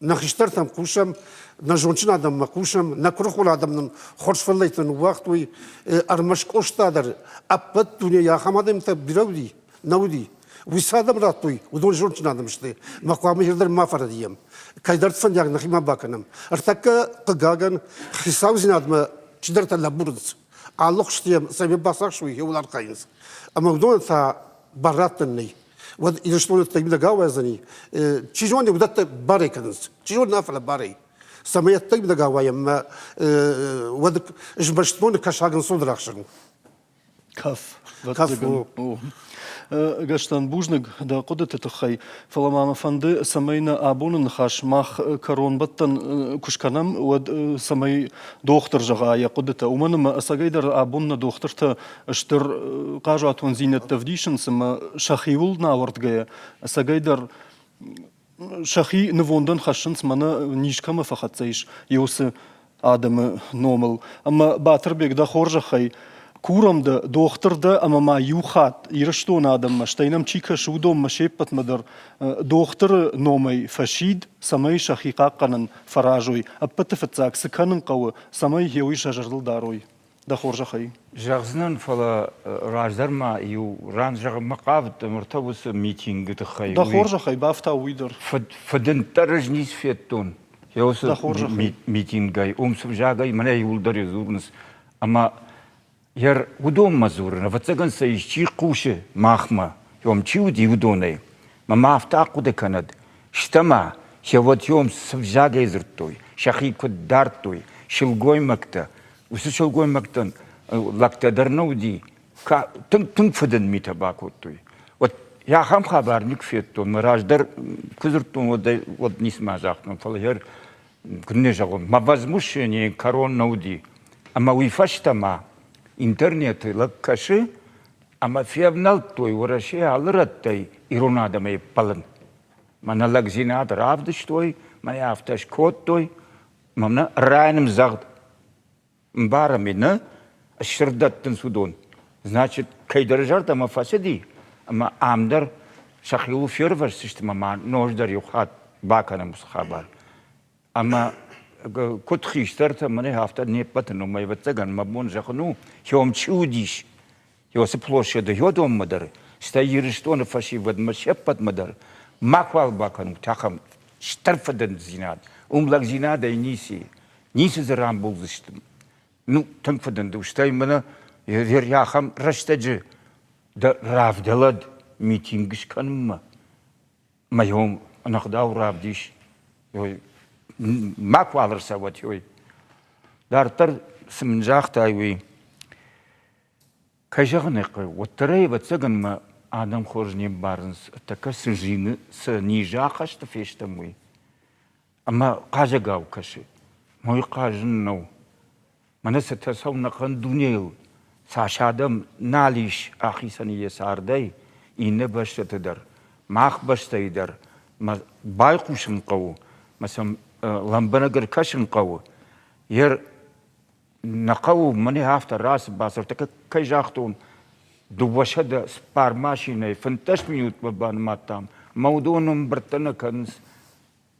Нӕ хистӕртӕм хъусӕм, нӕ зондджын адӕммӕ хъусӕм, нӕ куырыхон адӕм нын хорз фӕллӕйттӕ ныууагътой. Ӕрмӕст Къоста дӕр ӕппӕт дунейы ахӕм адӕмтӕ бирӕ уыди, нӕ уыди. Уый цы адӕм радтой, уыдон зондджын адӕм сты. Мӕ хъуамӕ дӕр ма фӕрӕдийӕм. Кӕйдӕрты фӕндиаг нӕхимӕ бакӕнӕм. Ӕртӕккӕ, хъыгагӕн, хицаудзинадмӕ чидӕртӕ лӕбурынц. Алы хуызты йӕм цӕмӕй бацахсой, иуыл архайынц. Ӕмӕ уыдонӕн та бар раттӕн нӕй. Уӕд Ирыстоны ӕддӕг ауайдзӕни. Чи зоны, уыдӕттӕ барӕй кӕнынц. Чи зоны, нӕ, фӕлӕ барӕй. Цӕмӕй ӕддӕг ауайӕм, уӕд змӕстдоны кӕсаг ӕнцондӕр ахсӕн у. Кӕф. Кӕф у. Гӕстӕн, бузныг дӕ хъуыдыты тыххӕй, фӕлӕ ма мӕ фӕнды, цӕмӕй нӕ абоны ныхас мах кӕронбӕттӕн куы скӕнӕм, уӕд цӕмӕй дохтыр зӕгъа йӕ хъуыдытӕ. Уымӕн ӕмӕ ӕцӕгӕйдӕр абон нӕ дохтыртӕ стыр хъазуатондзинӕдтӕ ӕвдисынц ӕмӕ сӕхиуыл нӕ ауӕрдгӕйӕ, ӕцӕгӕйдӕр сӕхи нывондӕн хӕссынц, мӕнӕ низ кӕмӕ фӕхӕццӕ ис, уыцы адӕмы номыл. Ӕмӕ Батырбег, дӕ хорзӕхӕй, курӕм дӕ, дохтыр дӕ ӕмӕ ма иу хатт Ирыстоны адӕммӕ, стӕй нӕм чи кӕсы, уыдонмӕ се ппӕтмӕ дӕр дохтыры номӕй фӕсид, цӕмӕй сӕхи хъахъхъӕнын фӕразой. Ӕппӕты фыццаг цы кӕнын хъӕуы, цӕмӕй йӕ уый сӕ зӕрдыл дарой. Дӕ хорзӕхӕй. Зӕгъдзынӕн, фӕлӕ раздӕр ма иу ран зӕгъынмӕ хъавыдтӕн уӕртӕ уыцы митингы тыххӕй. Дӕ хорзӕхӕй, бафтау уый дӕр. Фыдынддӕр ӕз ницы федтон. Уыцы митингӕй, уым цы взагӕй мӕнӕ иуылдӕр дзурынц. Ӕмӕ йӕ уыдонмӕ дзурын, ӕвӕццӕгӕн сӕ исчи хъусы махмӕ, уым чи уыди, уыдонӕй. Мӕ ма афтӕ ахъуыды кӕнӕд, стӕ-ма, сӕ уӕд уым цы взагӕй дзырдтой, сӕхи куыд дардтой, сылгоймӕгтӕ, уыцы сылгоймӕгтӕн лӕгтӕ дӕр нӕ уыди, тынг, тынг фыдын митӕ бакодтой. Вот ахӕм хабар никуы федтон. Мӕ раздӕр куы дзырдтон, уӕд, уӕд ницыма загътон, фӕлӕ йӕ куыд не зӕгъон, мӕ возмущение кӕрон нӕ уыди. Ӕмӕ уый фӕстӕ ма интернеты лӕг кӕсы ӕмӕ февнӕлдтой Уӕрӕсейы алы рӕттӕй ирон адӕмӕй ӕппӕлын. Мӕнӕ лӕгдзинад равдыстой, мӕнӕ афтӕ скодтой, мӕнӕ райнымдзӕгъд Мбарӕм ӕй, нӕ стыр дӕттынц уыдон. Значит, кӕйдӕр зӕрдӕмӕ фӕцыди, ӕмӕ ам дӕр сӕхиуыл фервӕзтысты ӕмӕ ма ноджыдӕр иу хатт бакӕнӕм уыцы хабар. Ӕмӕ куыд хистӕртӕ, мӕнӕ афтӕ не ппӕты номӕй, ӕвӕццӕгӕн, мӕ бон зӕгъын у, хиом чи уыдис, Иосы площады Йодонмӕ дӕр, стӕй Ирыстоны фӕсивӕдмӕ се ппӕтмӕ дӕр махуал бакӕнут ахӕм стыр фыдынддзинад. Уым лӕгдзинадӕй ницы, ницы дзы рамбулдзысты. Ну, тынг фыдынд у. Стӕй мӕнӕ ахӕм рӕстӕджы дӕ равдӕлӕд митинг скӕнынмӕ. Мӕ йом ӕнӕгъдау равдис. Макуал ӕрцӕуӕд, ой. Дарддӕр цы мын загътай, уый Кӕй зӕгъын ӕй хъӕуы, уӕддӕр ӕй, ӕвӕццӕгӕн, мӕ адӕм хорз не мбарынц, тӕккӕ цы зины, цы низы ахӕсты фестӕм, уый. Ӕмӕ хъазӕгау кӕсы. Мой хъазын нӕу. Мӕнӕ цытӕ цӕуы ӕнӕхъӕн дунейыл, цас адӕм нал ис ахицӕн йӕ цардӕй, иннӕ бӕстӕты дӕр, мах бӕстӕйы дӕр. Мӕ байхъусын хъӕуы, мӕ сӕм лӕмбынӕг ӕркӕсын хъӕуы. Йе Нӕ хъӕуы мӕнӕ афтӕ рацыд-бацыд, кӕй загътон, 204 машинӕйы 15 минутмӕ банымадтам, ӕмӕ уыдон ӕмбырдтӕ нӕ кӕнынц.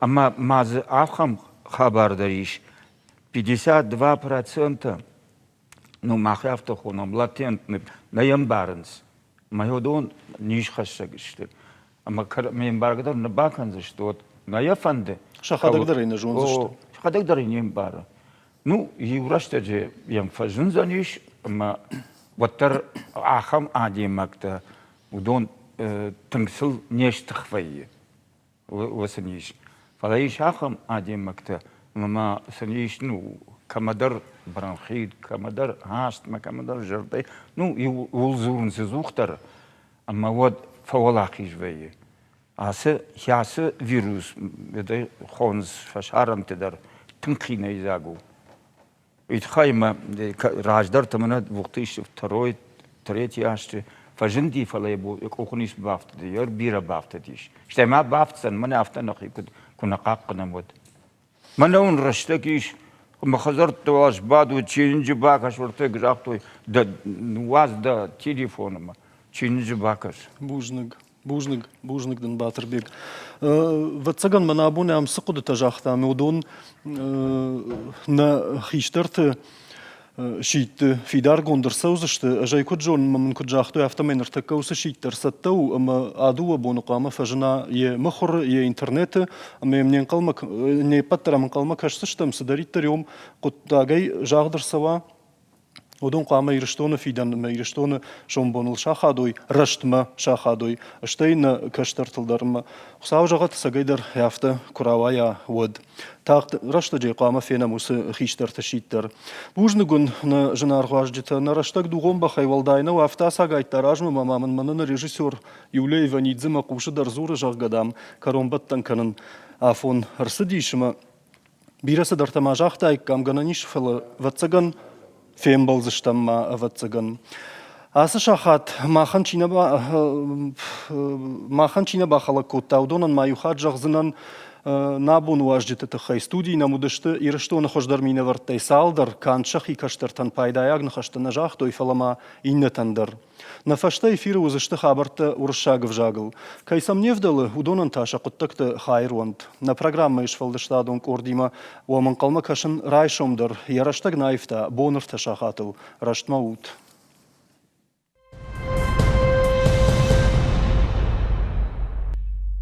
Ӕмӕ ма дзы ахӕм хабар дӕр ис, 52 процента, ну, мах афтӕ хонӕм, латентны, нӕ йӕ ӕмбарынц. Ӕмӕ уыдон низхӕссӕг сты. Ӕмӕ ме мбаргӕ дӕр нӕ бакӕндзысты, уӕд нӕ йӕ фӕнды. Сӕхӕдӕг дӕр ӕй нӕ зондзысты. Сӕхӕдӕг дӕр ӕй не мбары. Ну, иу рӕстӕджы йӕм фӕзындзӕнис, ӕмӕ уӕддӕр ахӕм адӕймӕгтӕ, уыдон тынг сыл не стых вӕййы, уыцы низ. Фӕлӕ ис ахӕм адӕймӕгтӕ, ӕмӕ ма сын ис, ну, кӕмӕдӕр бронхит, кӕмӕдӕр астмӕ, кӕмӕдӕр зӕрдӕ, ну, иуыл дзурынц ӕдзухдӕр, ӕмӕ уӕд фӕуӕлахиз вӕййы. Ацы ацы вирус хонынц фӕсарӕнты дӕр тынг хинӕйдзаг у. Уый тыххӕй мӕ раздӕр мӕнӕ 2002 третий азты фӕзынди, фӕлӕ йӕ къухы ницы бафтыди, йӕ бирӕ бафтыдис. Стӕй ма бафтдзӕн, мӕнӕ афтӕ нӕхи куыд куы нӕ хъахъхъӕнӕм, уӕд. Мӕнӕ уын рӕстӕг ис, мӕ хӕдзӕртты уал сбадут, чиныджы бакӕс, уӕртӕ загътой, дӕ уадз дӕ телефонмӕ, чиныджы бакӕс. Бузныг. Бузныг, бузныг дын, Батырбег. Ӕвӕццӕгӕн мӕн абон ам цы хъуыдытӕ загътам, уыдон нӕ хистӕрты сидты фидаргонд ӕрцӕудзысты. Ӕз ӕй куыд зонын, мӕ мын куыд загътой, афтӕмӕй ныртӕккӕ уыцы сидт дӕр цӕттӕ у ӕмӕ а дыууӕ боны хъуамӕ фӕзына йӕ мыхуыры, йӕ интернеты ӕмӕ йӕм не нхъӕлмӕ, не ппӕт дӕр ӕм ӕнхъӕлмӕ кӕсдзыстӕм, цыдӕриддӕр йӕм хъуыддагӕй загъд ӕрцӕуа, Уыдон хъуамӕ Ирыстоны фидӕн ӕмӕ Ирыстоны сомбоныл сахадой, рӕстмӕ сахадой, стӕй нӕ кӕстӕртыл дӕр ӕмӕ Хуыцау зӕгъӕд, ӕцӕгӕйдӕр афтӕ куы рауайа, уӕд. Тагъд рӕстӕджы хъуамӕ фенӕм уыцы хистӕрты сидт дӕр. Бузныг уын, нӕ зынаргъ уазджытӕ, нӕ рӕстӕг дугъон бӕхӕй уӕлдай нӕу, афтӕ ацагайдта размӕ ма мын мӕнӕ нӕ режиссер Юлия Иванидзе мӕ хъусы дӕр дзуры, зӕгъгӕ, дам, кӕронбӕттӕн кӕнын афон ӕрцыдис ӕмӕ Бирӕ цыдӕртӕ ма загътаиккам, гӕнӕн ис, фӕлӕ, ӕвӕццӕгӕн, фембӕлдзыстӕм ма, ӕвӕццӕгӕн. Ацы сахат махӕн чи нӕ, махӕн чи нӕ бахӕлӕг кодта, уыдонӕн ма иу хатт зӕгъдзынӕн нӕ абоны уазджыты тыххӕй. Студийы нӕм уыдысты Ирыстоны хуыздӕр минӕвӕрттӕй цалдӕр, канд сӕхи кӕстӕртӕн пайдайаг ныхӕстӕ нӕ загътой, фӕлӕ ма иннӕтӕн дӕр. Нӕ фӕстӕ эфиры уыдзысты хабӕрттӕ уырыссаг ӕвзагыл. Кӕй сӕм не вдӕлы, уыдонӕн та сӕ хъуыддӕгты хайыр уӕнт. Нӕ программӕйы сфӕлдыстадон къордимӕ уӕм ӕнхъӕлмӕ кӕсын райсом дӕр. Йӕ рӕстӕг нӕ аивта бон ӕртӕ сахатыл. Рӕстмӕ ут!